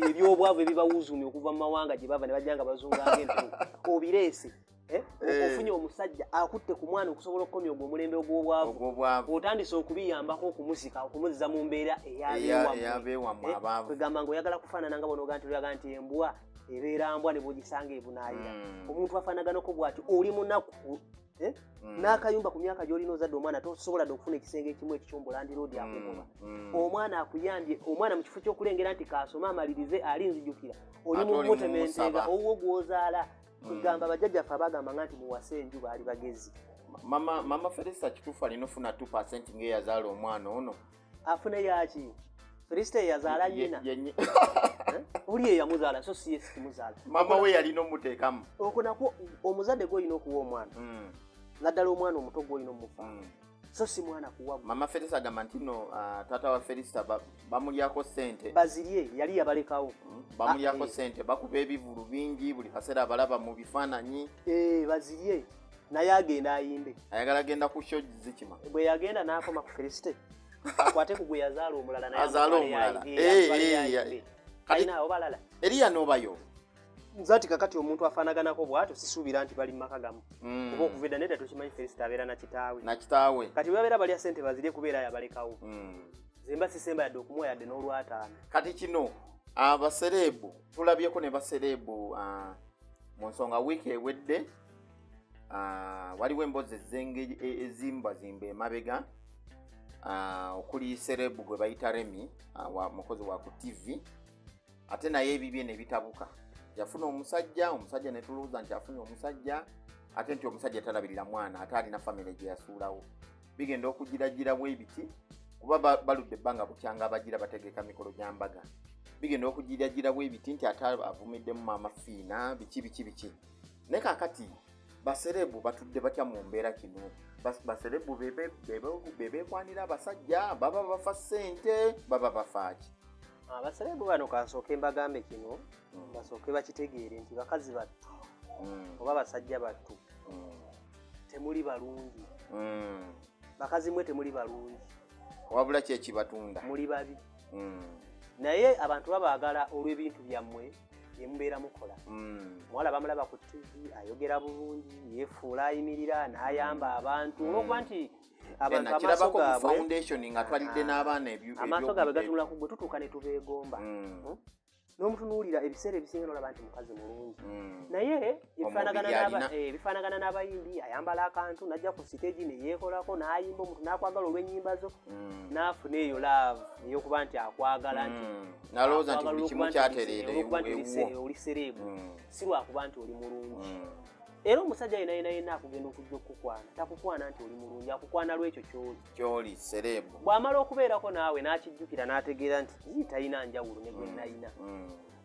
ebyobwavu ebibawuuzumya okuva mu mawanga gye bava ne bajja nga bazunga ng'empewo, obireese. Eh? Eh. Ofunye omusajja akutte ku mwana okusobola okukomya ogwo omulembe ogw'obwavu. Ogw'obwavu. Otandise okubiyambako okumusika, okumuzza mu mbeera eyabeewammwe. Eh, abaavu. Kwegamba nga oyagala kufaanana nga bonoga nti oyaga nti embwa ebeera mbwa ne bwogisanga ebunaayira. Omuntu afaanaganako bw'ati, oli munaku, eh? N'akayumba ku myaka gy'olina, ozadde omwana, tosobola dde okufuna ekisenge ekimu ekikyombo, landiroodi akugoba. Omwana akuyambye, omwana mu kifo ky'okulengera nti kaasome amalirize ali nzijukira, oli Ate oli mumutementeega mumusaba. owuwo gw'ozaala. Kugamba bajjajjaffe abagamba nga nti muwase enju baali bagezi. Mama Felista kituufu alina ofuna 2 ng'eyazaala omwana ono? Afune yaki? Felista eyazaala nnyina? Eh? Oli eyamuzaala, so si ye sikimuzaala. Mama we yalina omuteekamu. Okwo nakwo omuzadde gwolina okuwa omwana, naddala omwana omuto gwolina omufa, so si mwana kuwa gwe. Mama Felista agamba nti no, taata wa Felista bamulyako sente. Bazirye, yali yabalekawo. Bamulyako Ah, eh. sente, bakuba ebivulu bingi, buli kaseera abalaba mu bifaananyi. Eh, bazirye, naye agenda ayimbe. Ayagala genda ku show zikima. Bwe yagenda n'akoma ku Felisite, akwate ku gwe yazaala omulala, naye Azaale amutwale. omulala. Amutwale Eh, ayimbe. Alina abo balala. Eriya n'obayo. Nze ati kakati omuntu afaanaganako bw'atyo sisuubira nti bali mu maka gamu, kuba okuva edda nedda tukimanyi Felisite abeera na kitaawe. Na kitaawe. Kati bwe babeera balya sente, bazirye, kubeera yabalekawo. Nze mba sisemba yadde okumuwa yadde n'olwataano. Kati kino abasereebu tulabyeko ne basereebu, mu nsonga wiiki ewedde, waliwo emboozi ezenge ezimbazimba emabega, okuli sereebu gwe bayita Remi, mukozi wa ku TV, ate naye ebibye ne bitabuka. Yafuna omusajja, omusajja ne tulowooza nti afunye omusajja, ate nti omusajja talabirira mwana, ate alina famire gye yasuulawo. Bigenda okugiragirawo ebiti kuba baludde ebbanga bukyanga abagira bategeka mikolo gya mbaga, bigenda okugiragirawo ebiti nti ate avumiddemu Maama Fiina, biki biki biki. Naye kakati baserebu batudde batya mu mbeera kino? Baserebu bebekwanira abasajja, baba bafa ssente, baba bafaaki? Abaserebu bano kansooke mbagambe kino, basooke bakitegeere nti bakazi battu oba basajja battu, temuli balungi. Bakazi mwe temuli balungi. Wabula kyekibatunda. Muli babi. Naye abantu babaagala olw'ebintu byammwe byemubeera mukola. Omuwala bamulaba ku TV, ayogera bulungi, yeefuula ayimirira n'ayamba abantu, olwokuba nti abantu amaaso Nakirabako mu gaabwe foundation nga twalidde n'abaana amaaso gaabwe gatunula ku gwe, tutuuka ne tubeegomba. N'omutunuulira ebiseera ebisinga nolaba nti mukazi mulungi, naye ebifaanagana Omubiri alina. Ebifaanagana n'abayimbi, ayambala akantu n'ajja ku siteegi ne yeekolako n'ayimba, omuntu n'akwagala olw'ennyimba zo, n'afuna eyo love ey'okuba nti akwagala nti Nalowooza nti akwagala buli kimu olw'okuba nti kyatereera olw'okuba nti ewuwo. oli celeb, si lwakuba nti oli mulungi. Era omusajja yena yena yenna akugenda okujja okukukwana, takukwana nti oli mulungi, akukwana lwekyo kyoli. Kyoli celeb. Bw'amala okubeerako naawe n'akijjukira n'ategeera nti "Ii, talina njawulo ne gwe nalina."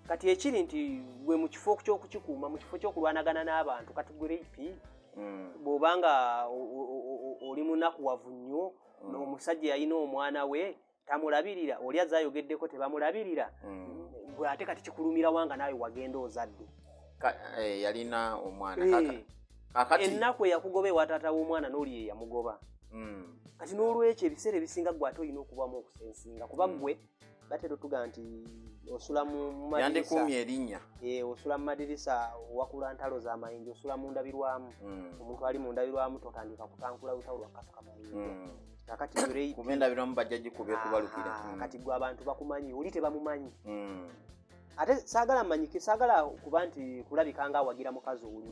Kati ekiri nti gwe mu kifo ky'okukikuuma, mu kifo ky'okulwanagana n'abantu, kati gwe rape, bw'obanga oli munakuwavu nnyo, omusajja yalina omwana we tamulabirira, oli azze ayogeddeko tebamulabirira, gwe ate kati kikulumira wanga naawe wagenda ozadde. Yalina omwana. Kakati Ennaku eyakugoba ewa taata w'omwana n'oli ye yamugoba. Kati n'olwekyo ebiseera ebisinga gwe ate olina okubamu okusensinga, kuba gwe batera otuga nti osula mu madirisa. Yandikuumye erinnya. Eh, osula mu madirisa, owakula ntalo z'amayinja, osula mu ndabirwamu. Omuntu ali mu ndabirwamu totandika kutankula lutalo lwa kasuka mayinja. Kakati gwe Kuba endabirwamu bajja gikuba ekubalukira. Kati gwe abantu bakumanyi, oli tebamumanyi. Ate saagala manyike, saagala kuba nti kulabika nga awagira mukazi oli,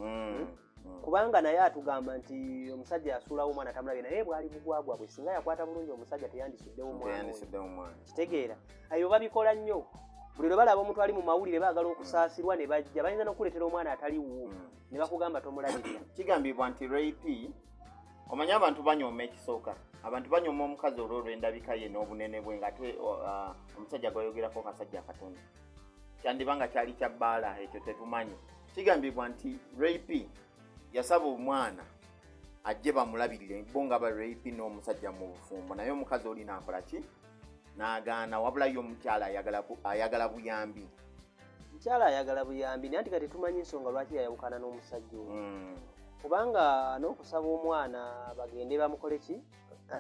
Kubanga naye atugamba nti omusajja yasuulawo omwana tamulabye, naye bwali bugwagwa bwe. Singa yakwata bulungi omusajja, teyandisuddewo omwana oyo. Teyandisuddewo omwana. Kitegeera, ayo babikola nnyo. Buli lwe balaba omuntu ali mu mawulire baagala okusaasirwa ne bajja, bayinza n'okuleetera omwana ataliwo ne bakugamba tomulabirira. Kigambibwa nti rape, omanyi abantu banyooma, ekisooka abantu banyooma omukazi olw'olwendabika ye n'obunene bwe, nga ate omusajja gwayogerako kasajja akatono, kyandiba nga kyali kya bbaala, ekyo tetumanyi. Kigambibwa nti rape yasaba omwana ajje bamulabirire bo nga ba rape n'omusajja mu bufumbo, naye omukazi oli naakola ki? N'agaana. Wabula ye omukyala ayagala buyambi. Mukyala ayagala buyambi, naye anti kati tumanyi ensonga lwaki yayawukana n'omusajja oyo, kubanga n'okusaba omwana bagende bamukole ki?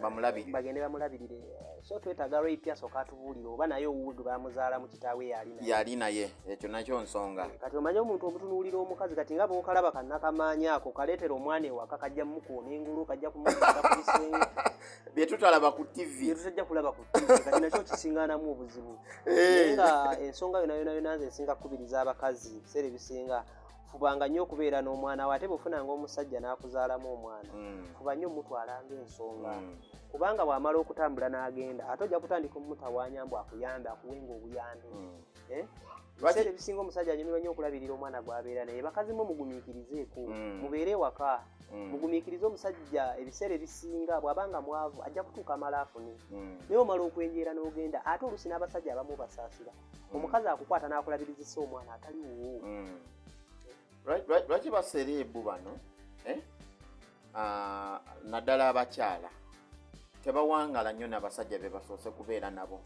Bamulabirire. Bagende bamulabirire. So twetaaga Ray P asooka atubuulire oba naye owuwe gwe bamuzaalamu kitaawe yali naye. Yali naye, ekyo nakyo nsonga. Kati omanye omuntu omutunuulira omukazi kati nga bw'okalaba kannakamaanyi ako kaleetera omwana ewaka, kajja mumukuuma engulu, kajja kumukuuma ku bisenge. Bye tutalaba ku TV. Bye tutajja kulaba ku TV. Kati nakyo kisingaanamu obuzibu. Naye nga ensonga yona yona yona, nze nsinga kukubiriza abakazi, ebiseera ebisinga fubanga nnyo okubeera n'omwana we. Ate bw'ofunanga omusajja n'akuzaalamu omwana, fuba nnyo omutwalanga ensonga, kubanga bw'amala okutambula n'agenda, ate ojja kutandika omutawaanya mbu akuyambe, akuwenga obuyambi. Eh? Ebiseera ebisinga omusajja anyumirwa nnyo okulabirira omwana gw'abeera naye. Bakazi mwe mugumiikirizeeko, mubeere ewaka, mugumiikirize omusajja. Ebiseera ebisinga bw'aba nga mwavu, ajja kutuuka amala afune, naye omala okwenjeera n'ogenda. Ate oluusi n'abasajja abamu basaasira, omukazi akukwata n'akulabirizisa omwana atali wuwo. Lwaki baceleb bano, eh? Ah, naddala abakyala tebawangala nnyo n'abasajja be basoose kubeera nabo?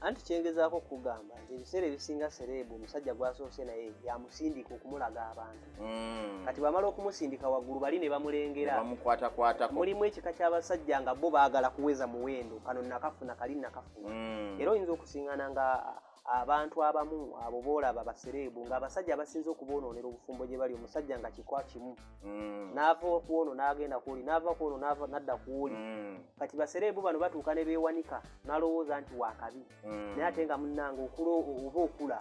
Anti kyengezaako okugamba nti ebiseera ebisinga celeb omusajja gwasoose naye yamusindika okumulaga abantu. Kati bwamala okumusindika waggulu, bali ne bamulengera, bamukwatakwatako. Mulimu ekika ky'abasajja nga bo baagala kuweza muwendo, kano nakafuna, kali nakafuna. Era oyinza okusiŋŋana nga abantu abamu abo boolaba baceleb, ng'abasajja abasinze okuboonoonera obufumbo gye bali, omusajja nga kikwa kimu, n'ava ku ono n'agenda ku oli, n'ava ku ono n'adda ku oli. Kati baceleb bano batuuka ne beewanika, n'alowooza nti wakabi, naye ate nga munnange okula oba okula.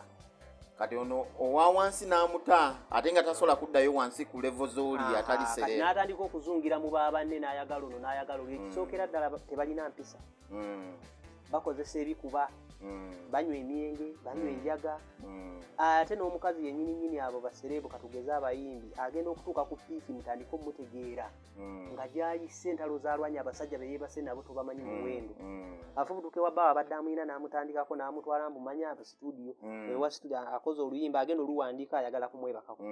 Kati ono owa wansi n'amuta, ate nga tasobola kuddayo wansi ku level z'oli atali Kati celeb. N'atandika okuzungira mu baabanne, n'ayagala ono, n'ayagala oli. Ekisookera ddala, tebalina mpisa, bakozesa ebikuba, banywa emyenge, banywa enjaga. Ate n'omukazi yennyini nnyini, abo baceleb, katugeze abayimbi, agenda okutuuka ku peak mutandike omumutegeera nga gyayise, entalo zalwanya, abasajja be yeebase nabo tobamanyi muwendo. Afubutuke wa bbaawe abadde amwina, n'amutandikako, n'amutwala mbu manya abo studio, ewa studio akoze oluyimba, agenda oluwandiika, ayagala kumwebakako.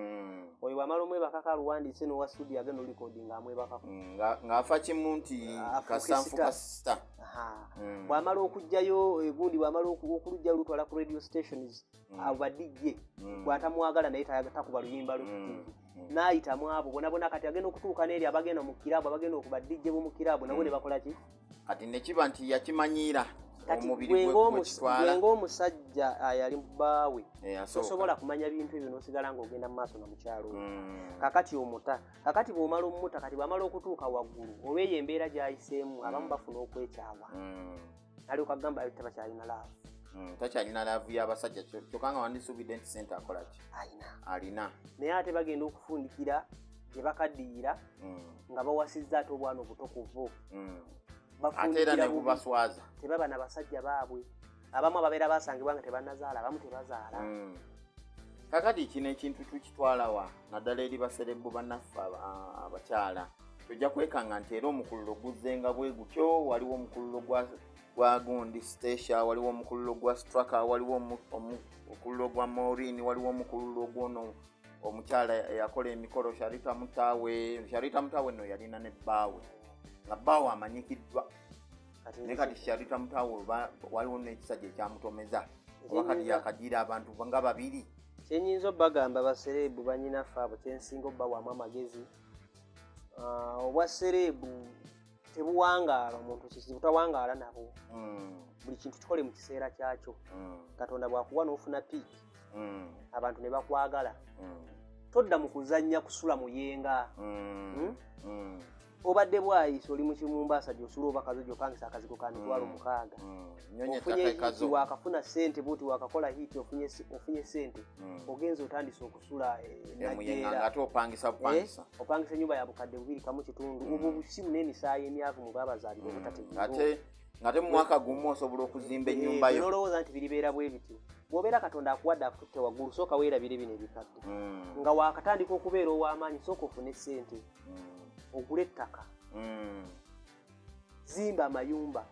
Oyo bw'amala omwebakako, aluwandiise, n'owa studio agenda olurecordinga, amwebakako. Ng'afa kimu nti Afuuke kasanfuka star. Star. Aha. Bw'amala okugjayo egundi, bw'amala okuluggya, lutwala ku radio stations, abo ba DJ, bw'atamwagala naye takuba luyimba lwe ku TV. N'ayitamu abo bona bona. Kati agenda okutuuka n'eri abagenda mu kiraabu, abagenda okuba DJ b'omu kiraabu nabo ne bakola ki? Kati nekiba nti yakimanyiira. Kati omubiri gwe gwekitwala. Gwe ng'omusajja ayali bbaawe, Eh, asooka. tosobola kumanya bintu ebyo n'osigala ng'ogenda mu maaso na mukyalo oyo. Kakati omuta. Kakati bw'omala omumuta, kati bw'amala okutuuka waggulu, olw'eyo embeera gy'ayiseemu, abamu bafuna okwekyawa, alyoka agamba tabakyalina love. Takyalina love y'abasajja, kyokka nga wandisuubidde nti sente akola ki? Ayina. Alina. Naye ate bagenda okufundikira gye bakaddiyira nga bawasizza ate obwana obutokuvu. Ate era Bafundikira ne bubi. bubaswaza. Tebaba na basajja baabwe. Abamu ababeera basangibwa nga tebannazaala, abamu tebazaala. Kakati kino ekintu tukitwalawa, naddala eri baceleb bannaffe abakyala? Tojja kwekanga nti era omukululo guzzenga bwe gutyo. Waliwo omukululo gwa gundi Stacia, waliwo omukululo gwa Straka, waliwo omukululo gwa Maureen, waliwo omukululo gwono omukyala eyakola emikolo, Sharita Mutaawe. Sharita Mutaawe nno yalina ne bbaawe, nga bbaawe amanyikiddwa. Kati Naye kati Sharita Mutaawe waliwo n'ekisajja ekyamutomeza, oba kati yakagira abantu nga babiri. Kyenyinza obbagamba baceleb banyinaffe abo, kyensinga obbawaamu amagezi, obwa celeb tebuwangaala. Omuntu kizibu tawangaala nabo. Buli kintu kikole mu kiseera kyakyo. Katonda bwakuwa n'ofuna peak, abantu ne bakwagala, todda mu kuzannya kusula muyenga. Hmm? Obadde bwayise oli mu Kimumbaasa gyosula oba Kazo, gyopangisa akazigo ka mitwalo 6. Nyonya. Ofunye ettaka hit, ekazo. Wakafuna sente buti, wakakola hit, ofunye sente, ogenza otandise okusula emuyenga. Najjeera. Ngaate opangisa bupangisa. Opangisa ennyumba ya 2,500. Obwo busimu n'emisaayi emyavu mu babazaalira obutategeera. Ngate mu mwaka gumu osobola okuzimba ennyumba yo. Nolowooza nti biribeera bwe bityo. Bw'obeera Katonda akuwadde, akututte waggulu, sooka weerabire bino ebikadde. Nga wakatandika okubeera ow'amaanyi, sooka ofune sente, ogule ettaka, zimba amayumba,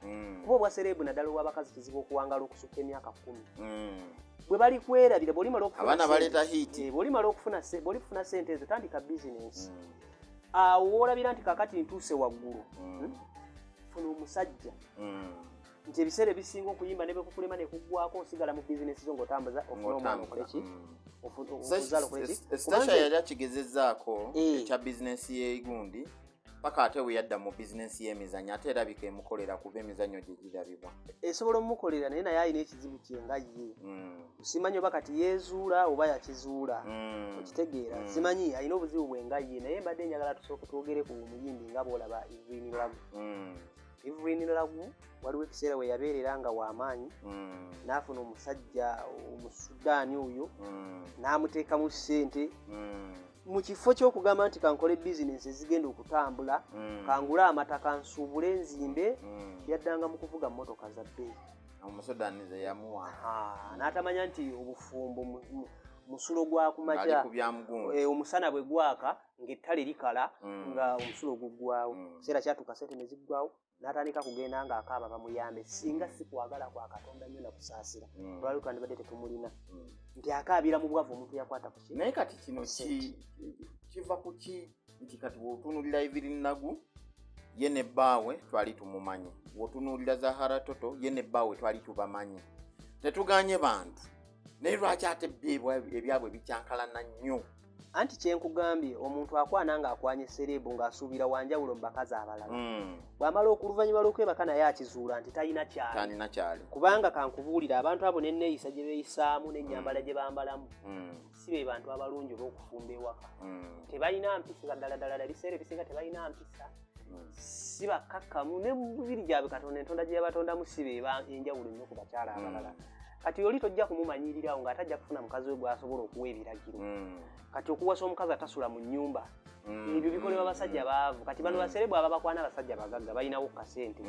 kuba obwa celeb, naddala obwabakazi, kizibu okuwangala okusukka emyaka 10. Bwe bali kwerabira bw'olimala okufuna Abaana baleeta hit. Bw'olimala okufuna bw'olifuna sente ezo, tandika bizinensi. Awo woolabira nti kakati ntuuse waggulu, Funa omusajja, nti ebiseera ebisinga okuyimba ne bwekukulema nekuggwako, osigala mu bizinensi zo ng'otambuza, ofune omwana, okole ki, ozaala, okole ki. Stacia yali akigezezzaako Eh. ekya bizinensi y'egundi. Paka ate we yadda mu bizinensi y'emizannyo, ate erabika emukolera kuba emizannyo gye girabibwa. Esobola omukolera, naye naye alina ekizibu kye nga ye. Simanyi oba kati yeezuula oba yakizuula. Okitegeera? Simanyi, alina obuzibu bwe nga ye, naye mbadde njagala tusooke twogere ku muyimbi nga bw'olaba Evelyn Lagu. Evelyn Lagu waliwo ekiseera we yabeerera nga w'amaanyi, n'afuna omusajja Omusudaani oyo, n'amuteekamu ssente. Mu kifo ky'okugamba nti kankole bizinensi ezigenda okutambula, kangule amataka, nsuubule, nzimbe, yaddanga mu kuvuga mmotoka za bbeeyi. Omusudaani ze yamuwa. N'atamanya nti obufumbo musulo gwa kumakya. Ali ku bya mugundu. Omusana bwe gwaka ng'ettale likala, nga omusulo guggwawo. Kiseera kyatuuka sente ne ziggwawo, n'atandika kugenda ng'akaaba bamuyambe. Singa si kwagala kwa Katonda nnyo nakusaasira, olwali twandibadde tetumulina. Nti akaabira mu bwavu omuntu yakwata ku ki? Naye kati kino Sente. Kiva ku ki nti kati wotunuulira Evelyn Lagu, ye ne bbaawe twali tumumanyi, wotunuulira Zahara Toto, ye ne bbaawe twali tubamanyi, tetuganye bantu, naye lwaki ate byo ebyabwe bikyankalana nnyo? Anti kyenkugambye, omuntu akwana ng'akwanya celeb, ng'asuubira wanjawulo mu bakazi abalala. Bw'amala oluvannyuma lw'okwebaka naye akizuula nti talina kyali. Talina kyali. Kubanga kankubuulira, abantu abo n'enneeyisa gye beeyisaamu n'ennyambala gye bambalamu, si be bantu abalungi olw'okufumba ewaka. Tebalina mpisa ddala ddala, ebiseera ebisinga tebalina mpisa. Si bakkakkamu ne mubiri gyabwe. Katonda entonda gye yabatondamu si be enjawulo nnyo ku bakyala abalala. Kati oli tojja kumumanyirirawo ng'atajja kufuna mukazi we gw'asobola okuwa ebiragiro. Kati okuwasa omukazi atasula mu nnyumba, ebyo bikolebwa basajja baavu. Kati bano ba celeb aba bakwana abasajja bagagga balinawo kasente,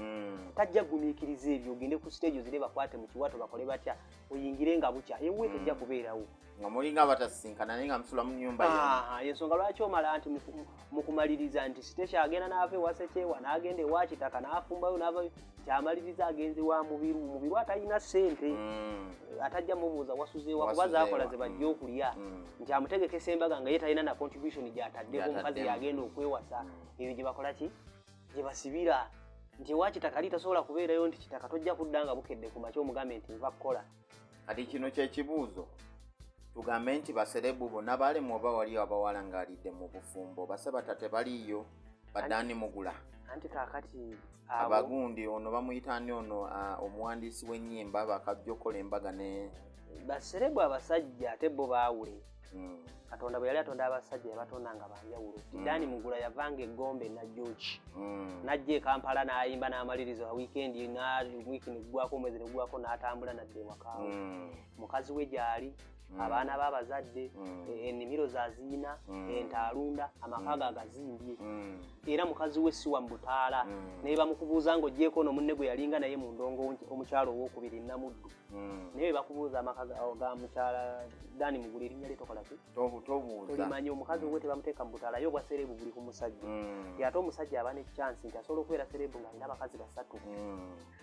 tajja gumiikiriza ebyo. Ogende ku stage ozire bakwate mu kiwato, bakole batya, oyingire nga bukya ewe, tojja kubeerawo. Nga mulinga abatasisinkana, naye nga musula mu nyumba ye. Aha, ensonga lwaki omala nti mu kumaliriza nti Stecia agenda n'ava ewa Sekyewa n'agenda ewa Kitaka n'afumbayo n'avayo, kyamaliriza agenze wa Mubiru. Mubiru atalina ssente, atajja mubuuza wasuzeewa, kuba Wasuzeewa. zaakola ze bajja okulya. Nti amutegekesa embaga nga ye talina na contribution gy'ataddeko, omukazi Gy'ataddemu. yagenda okwewasa. Ebyo gye bakola ki, gye basibira nti ewa Kitaka li tasobola kubeerayo, nti Kitaka tojja kudda nga bukedde ku makya omugambe nti nva kukola. Kati kino kyekibuuzo, tugambe nti ba celeb bonna balemu oba waliyo abawala ng'alidde mu bufumbo? Basabata tebaliiyo, baddaani mugula. Anti kaakati abo Abagundi ono bamuyita ani ono, omuwandiisi w'ennyimba bakajja okukola embaga ne Ba celeb abasajja ate bo baawule. Katonda bwe yali atonda abasajja, yabatonda nga banjawulo. Daani Mugula yavanga Eggombe Najjoki, n'ajja e Kampala n'ayimba n'amaliriza wiikendi, wiiki neggwako, omwezi neggwako, n'atambula nadda ewakaawe. Mukazi we gyali, abaana b'abazadde, ennimiro zaziina, ente alunda, amaka ge agazimbye. Era mukazi we siwa mu butaala. Naye bamukubuuza ng'ogyeko ono munne gwe yalinga naye mu ndongo, omukyalo owokubiri Namuddu. Naye bakubuuza amaka ga mukyala Dani Mugula, erinnya lye tokola ki? Tobuuza. Tolimanya. Omukazi we tebamuteeka mu butaala, ye obwa celeb buli ku musajja. Ate omusajja aba ne chance nti asobola okubeera celeb ng'alina abakazi basatu.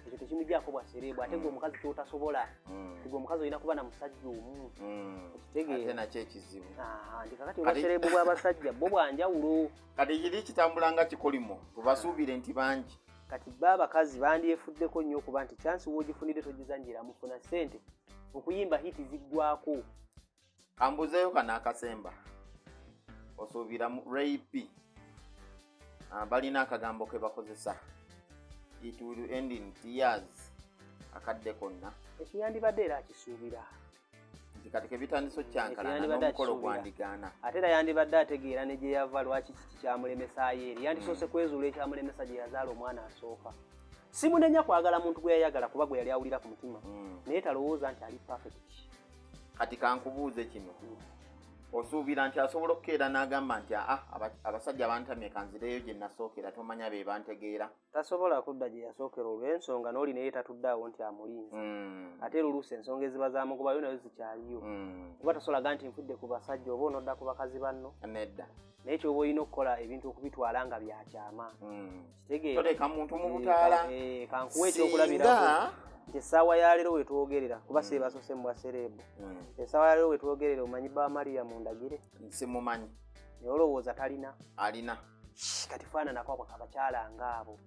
Ekyo tekimuggyako bwa celeb. Ate gwe omukazi kyotasobola, gwe omukazi olina kuba na musajja omu. Okitegeera? Ate nakyo ekizibu. Aha, nti kakati obwa celeb bw'abasajja bo bwanjawulo. Kati kiri kitambula nga kikolimo, tubasuubire nti bangi. Kati ba abakazi bandyefuddeko nnyo okuba nti chance w'ogifunidde togizannyira. Mufuna ssente okuyimba, hit ziggwako. Kambuzeeyo kano akasemba, osuubira mu Ray P, balina akagambo ke bakozesa, "It will end in tears", akadde konna? Ekyo yandibadde era akisuubira. Nti kati kebitandisa okyankalana Ekyo yandibadde n'omukolo akisuubira. gwandigaana. Ate era yandibadde ategeera ne gye yava, lwaki kiki kyamulemesaayo. Eri yandisoose kwezuula ekyamulemesa gye yazaala omwana asooka. Simunenya kwagala muntu gwe yayagala, kuba gwe yali awulira ku mutima, naye talowooza nti ali perfect. Kati kankubuuze kino, osuubira nti asobola okukeera n'agamba nti aa, abasajja bantamye, kanzireyo gye nasookera, tomanya be bantegeera? Tasobola kudda gye yasookera olw'ensonga n'oli naye tatuddeawo nti amulinze. Ate era oluusi ensonga eziba zamugobayo nayo zikyaliyo. Kuba tosolaga nti nfudde ku basajja oba onodda ku bakazi banno. Nedda. Naye kyoba olina okukola, ebintu okubitwala nga byakyama. Kitegeera? Toteeka muntu mu butaala. Kankuwa ekyokulabirako Singa nti essaawa ya leero wetwogerera, kuba seebasose mu bwa celeb, essaawa ya leero wetwogerera, omanyi ba Maria Mundagire? Simumanyi. Naye olowooza talina? Alina. Kati faananako abo abakyala ngaabo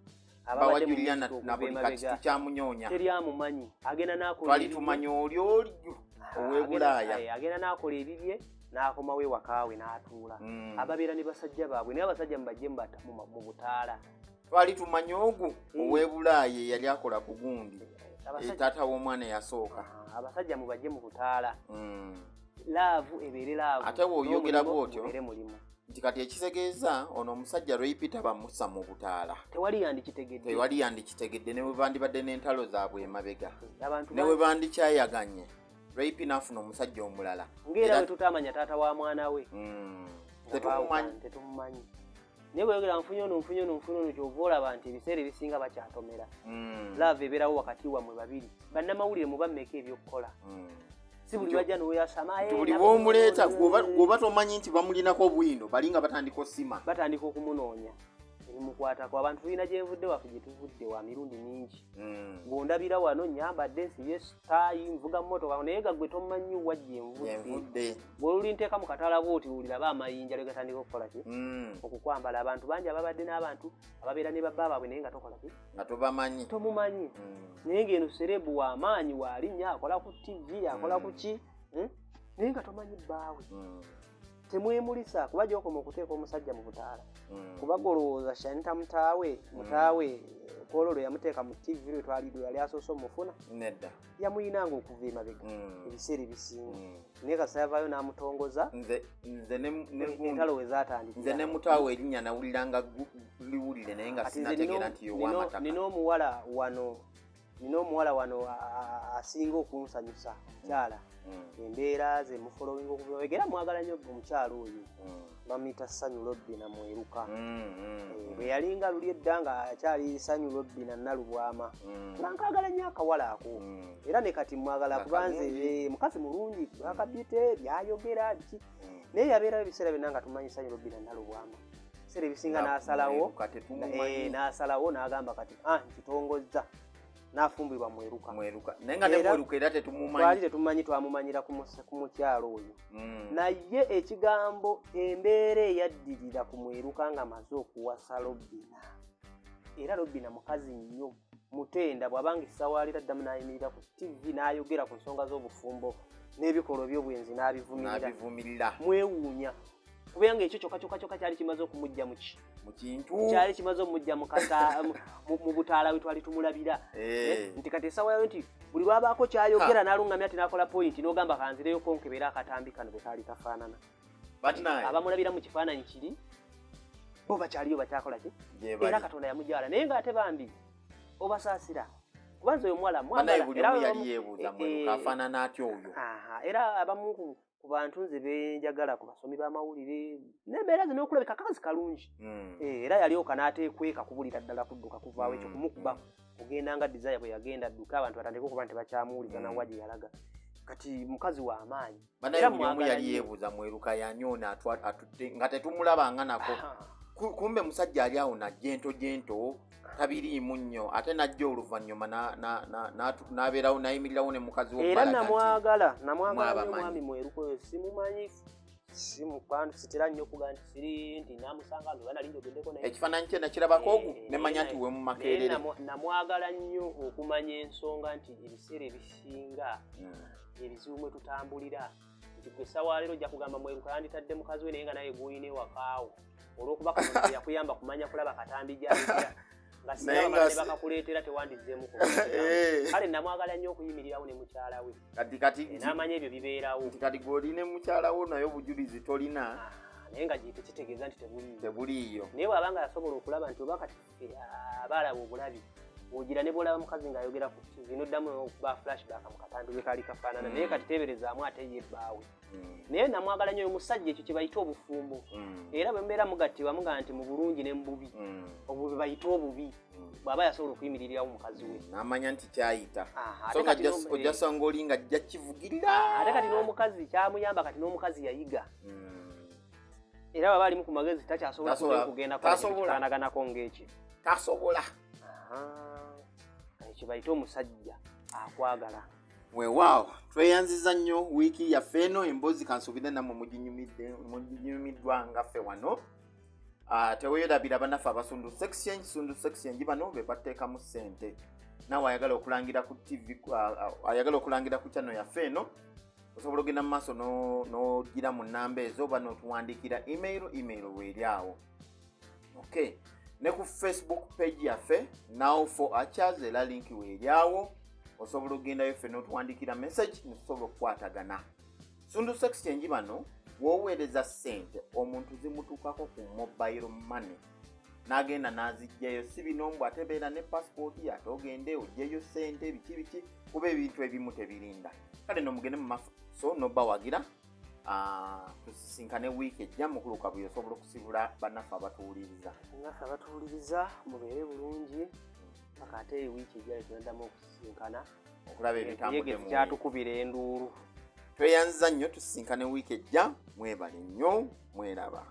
Bawa ababadde mu Juliana music na okuva buli kati emabega. tukyamunyoonya. Teri amumanyi, agenda n'akola Twali ebibye. tumanyi oli oli ow'e Bulaaya. Agenda n'akola ebibye. N'akomawo ewaka we n'atuula. Ababeera ne basajja baabwe, naye abasajja mubajje mu butaala. Twali tumanyi ogu ow'ebulaayi eyali akola ku gundi, taata w'omwana eyasooka. Ah, abasajja mubajje mu butaala. Love ebeere love. Ate bw'oyogera n'omulimu bw'otyo, gubeere mulimu. Nti kati ekitegeeza ono omusajja Ray Peter bamussa mu butaala. Tewali yandikitegedde. Tewali yandikitegedde, ne bwe bandibadde n'entalo zaabwe emabega, abantu ne bwe bandikyayaganye, Ray P n'afuna omusajja omulala. Ngaera bwe tutamanya taata wa mwana we, nga Tetumumanyi. baawukana, tetumumanyi, naye bweyogera nfunye ono, nfunye ono, nfunye ono, kyova olaba nti ebiseera ebisinga bakyatomera. Love ebeerawo wakati wammwe babiri. Bannamawulire muba mmeka ebyokukola? Si buli wajja n'oyasama. Nti buli bw'omuleeta, gwoba tomanyi nti bamulinako bwino, bali nga batandika osima. Batandika okumunoonya ebimukwatako. Abantu tulina gyenvudde, waffe gye tuvudde wa mirundi mingi. Bw'ondabira wano nyambadde, nsibye sitaayi, nvuga mmotoka, naye ga gwe tomanyi wa gyenvudde. Gyenvudde. Bw'oluli nteeka mu katala bwoti, wuliraba amayinja lwe gatandika okukola ki? Okukwambala. Abantu bangi ababadde n'abantu ababeera ne babba baabwe, naye nga tokola ki? Nga tobamanyi. Tomumanyi. Naye ng'eno celeb w'amaanyi, waalinnya, akola ku TV, akola ku ki, Naye nga tomanyi bbaawe. Temwemulisa, kuba gyokoma okuteeka omusajja mu butaala, kuba golowooza Shanita mutaawe, mutaawe kwolwo lwe yamuteeka mu TV, lwe twali lwe yali asoose omufuna? Nedda. Yamuyinanga okuva emabega ebiseera ebisinga, naye kasita yavaayo n'amutongoza, Nze ne gundi- entalo we zaatandikira. Nze ne mutaawe erinnya nawuliranga liwulire, naye nga Kati nze sinategeera nti yowamataka. Nina omuwala wano asinga okunsanyusa, mukyala. Embeera ze mufollowinga okuva emabega, era mwagala nnyo omukyala oyo. Bamuyita Sanyu Lobbina Mweruka. Bwe yalinga luli edda nga akyali Sanyu Lobbina Nalubwama, nga nkaagala nnyo akawala ako. Era ne kati mwagala, Nga kuba nze kalungi. Mukazi mulungi, akabite byayogera biki, naye yabeerawo ebiseera byonna nga tumanyi Sanyu Lobbina Nalubwama. Ebiseera ebisinga Nga n'asalawo Mweruka tetumumanyi. N'asalawo n'agamba kati, ah, nkitongozza, n'afumbirwa Mweruka. Mweruka, naye nga ne Mweruka era tetumumanyi. Twali tetumanyi, twamumanyira ku mukyalo oyo. Naye ekigambo embeera eyaddirira ku Mweruka nga maze okuwasa Lobbina, era Lobbina mukazi nnyo mutenda, bw'abanga essawalira ddamu n'ayimirira ku TV n'ayogera ku nsonga z'obufumbo n'ebikolwa ebyobwenzi n'abivumirira. N'abivumirira. Mwewuunya, kubanga ekyo kyokka kyokka kyokka kyali kimaze okumujja mu ki? Mu kintu. Kyali kimaze omujja mu butaala we twali tumulabira. Nti kati essaawa yayo nti buli lwabaako kyayogera n'alungamya nti n'akola point, n'ogamba kanzireyo konkebera akatambi kano bwe kaali kafaanana. Bannange. Abamulabira mu kifaananyi kiri bo bakyaliyo, bakyakola ki? Gye bali. Era Katonda yamujala, naye ng'ate bambi obasaasira, kubanza oyo omuwala Bannange, mwagala. buli Era omu yali yeebuuza, Mweruka afaanana atya oyo? Aha, era abamu ku bantu nze benjagala ku basomi b'amawulire n'embeera zino, okulabika kakazi kalungi. Era yalyoka n'ateekweka kubulira ddala kudduka kuvaawo ekyo kumukuba kugenda nga Desire bwe yagenda adduka, abantu batandike okuba nti bakyamuwuliza nawa gye yalaga. Kati mukazi w'amaanyi. Bannange, Era buli omu mwagala yali nnyo. yeebuuza Mweruka yani ono atutte nga tetumulabanga nako. Kumbe musajja ali awo na gentle gentle, tabiriimu nnyo, ate najja oluvannyuma n'abeerawo n'ayimirirawo ne mukazi we Era okubalaga nti namwagala, namwagala nnyo. Mwabamanyi. Omwami Mweruka oyo simumanyi, simukwanu, sitera nnyo okuga nti siri nti namusanga nti oba nali njogeddeko naye. Ekifaananyi kye nakirabako ogu ne manya nti we mu Naye Makerere. Namwagala nnyo okumanya ensonga nti ebiseera ebisinga ebizibu mwe tutambulira nti gwe essaawa leero ojja kugamba Mweruka yanditadde mukazi we, naye nga naye gw'olina ewakaawo, olw'okuba Katonda teyakuyamba kumanya kulaba katambi gy'ayingira, nga singa Naye bamala nga ne bakakuleetera tewandizzeemu. Kale namwagala nnyo okuyimirirawo ne mukyala we. Kati kati N'amanya ebyo bibeerawo. Nti kati gw'oli ne mukyala wo, naye obujulizi tolina. Ah, naye nga gye tekitegeeza nti tebuliiyo. Tebuliiyo. Naye bw'aba nga yasobola okulaba nti oba kati ffe abaalaba obulabi, ogira ne bw'olaba mukazi ng'ayogera ku TV n'oddamu okuba flashback mu katambi bwe kaali kafaanana, naye kati teeberezaamu ate ye bbaawe. Naye namwagala nnyo oyo musajja, ekyo kye bayita obufumbo. Era bwe mbeera mugattibwa mugaa nti mu bulungi ne mu bubi, obwo bwe bayita obubi, bw'aba yasobola okuyimirirawo mukazi we. N'amanya nti kyayita. Aha, So ate nga kati ojja sanga oli nga ajja kivugirira. Ate kati n'omukazi kyamuyamba, kati n'omukazi yayiga. Era bw'aba alimu ku magezi takyasobola kugenda kukola kintu Tasobola. kifaanaganako ng'ekyo. Tasobola. Aha. Ekyo bayita omusajja akwagala. Weewaawo, tweyanziza nnyo wiiki yaffe eno emboozi, kansuubire nammwe muginyumiddwa nga ffe wano. Teweerabira bannaffe abasundu Exchange, Sundu Exchange bano be bateekamu ssente. Naawe ayagala okulangira ku TV, ayagala okulangira ku channel yaffe eno, Osobola ogenda mu maaso n'ogira mu nnamba ezo oba n'otuwandiikira email. Email weeri awo. Okay, ne ku Facebook page yaffe Now for Archers, era link weeri awo. Osobola okugendayo ffe n'otuwandiikira message netusobola okukwatagana. Sundus Exchange bano woweereza ssente omuntu zimutuukako ku mobile money n'agenda n'azijjayo. Si bino mbu ate beera ne passport ate ogende ogyeyo ssente, biki biki, kuba ebintu ebimu tebirinda. Kale no mugende mu maaso nobawagira. Tusisinkane wiiki ejja. Mukulu Kabuye, osobola okusibula bannaffe abatuwuliriza? Naffe abatuwuliriza, mubeere bulungi paka ate wiiki ejja letunaddamu okusisinkana. Okulaba ebitambudde yegezi mu wiiki. Kyatukubira enduulu. Tweyanziza nnyo, tusisinkane wiiki ejja. Mwebale nnyo, mweraba.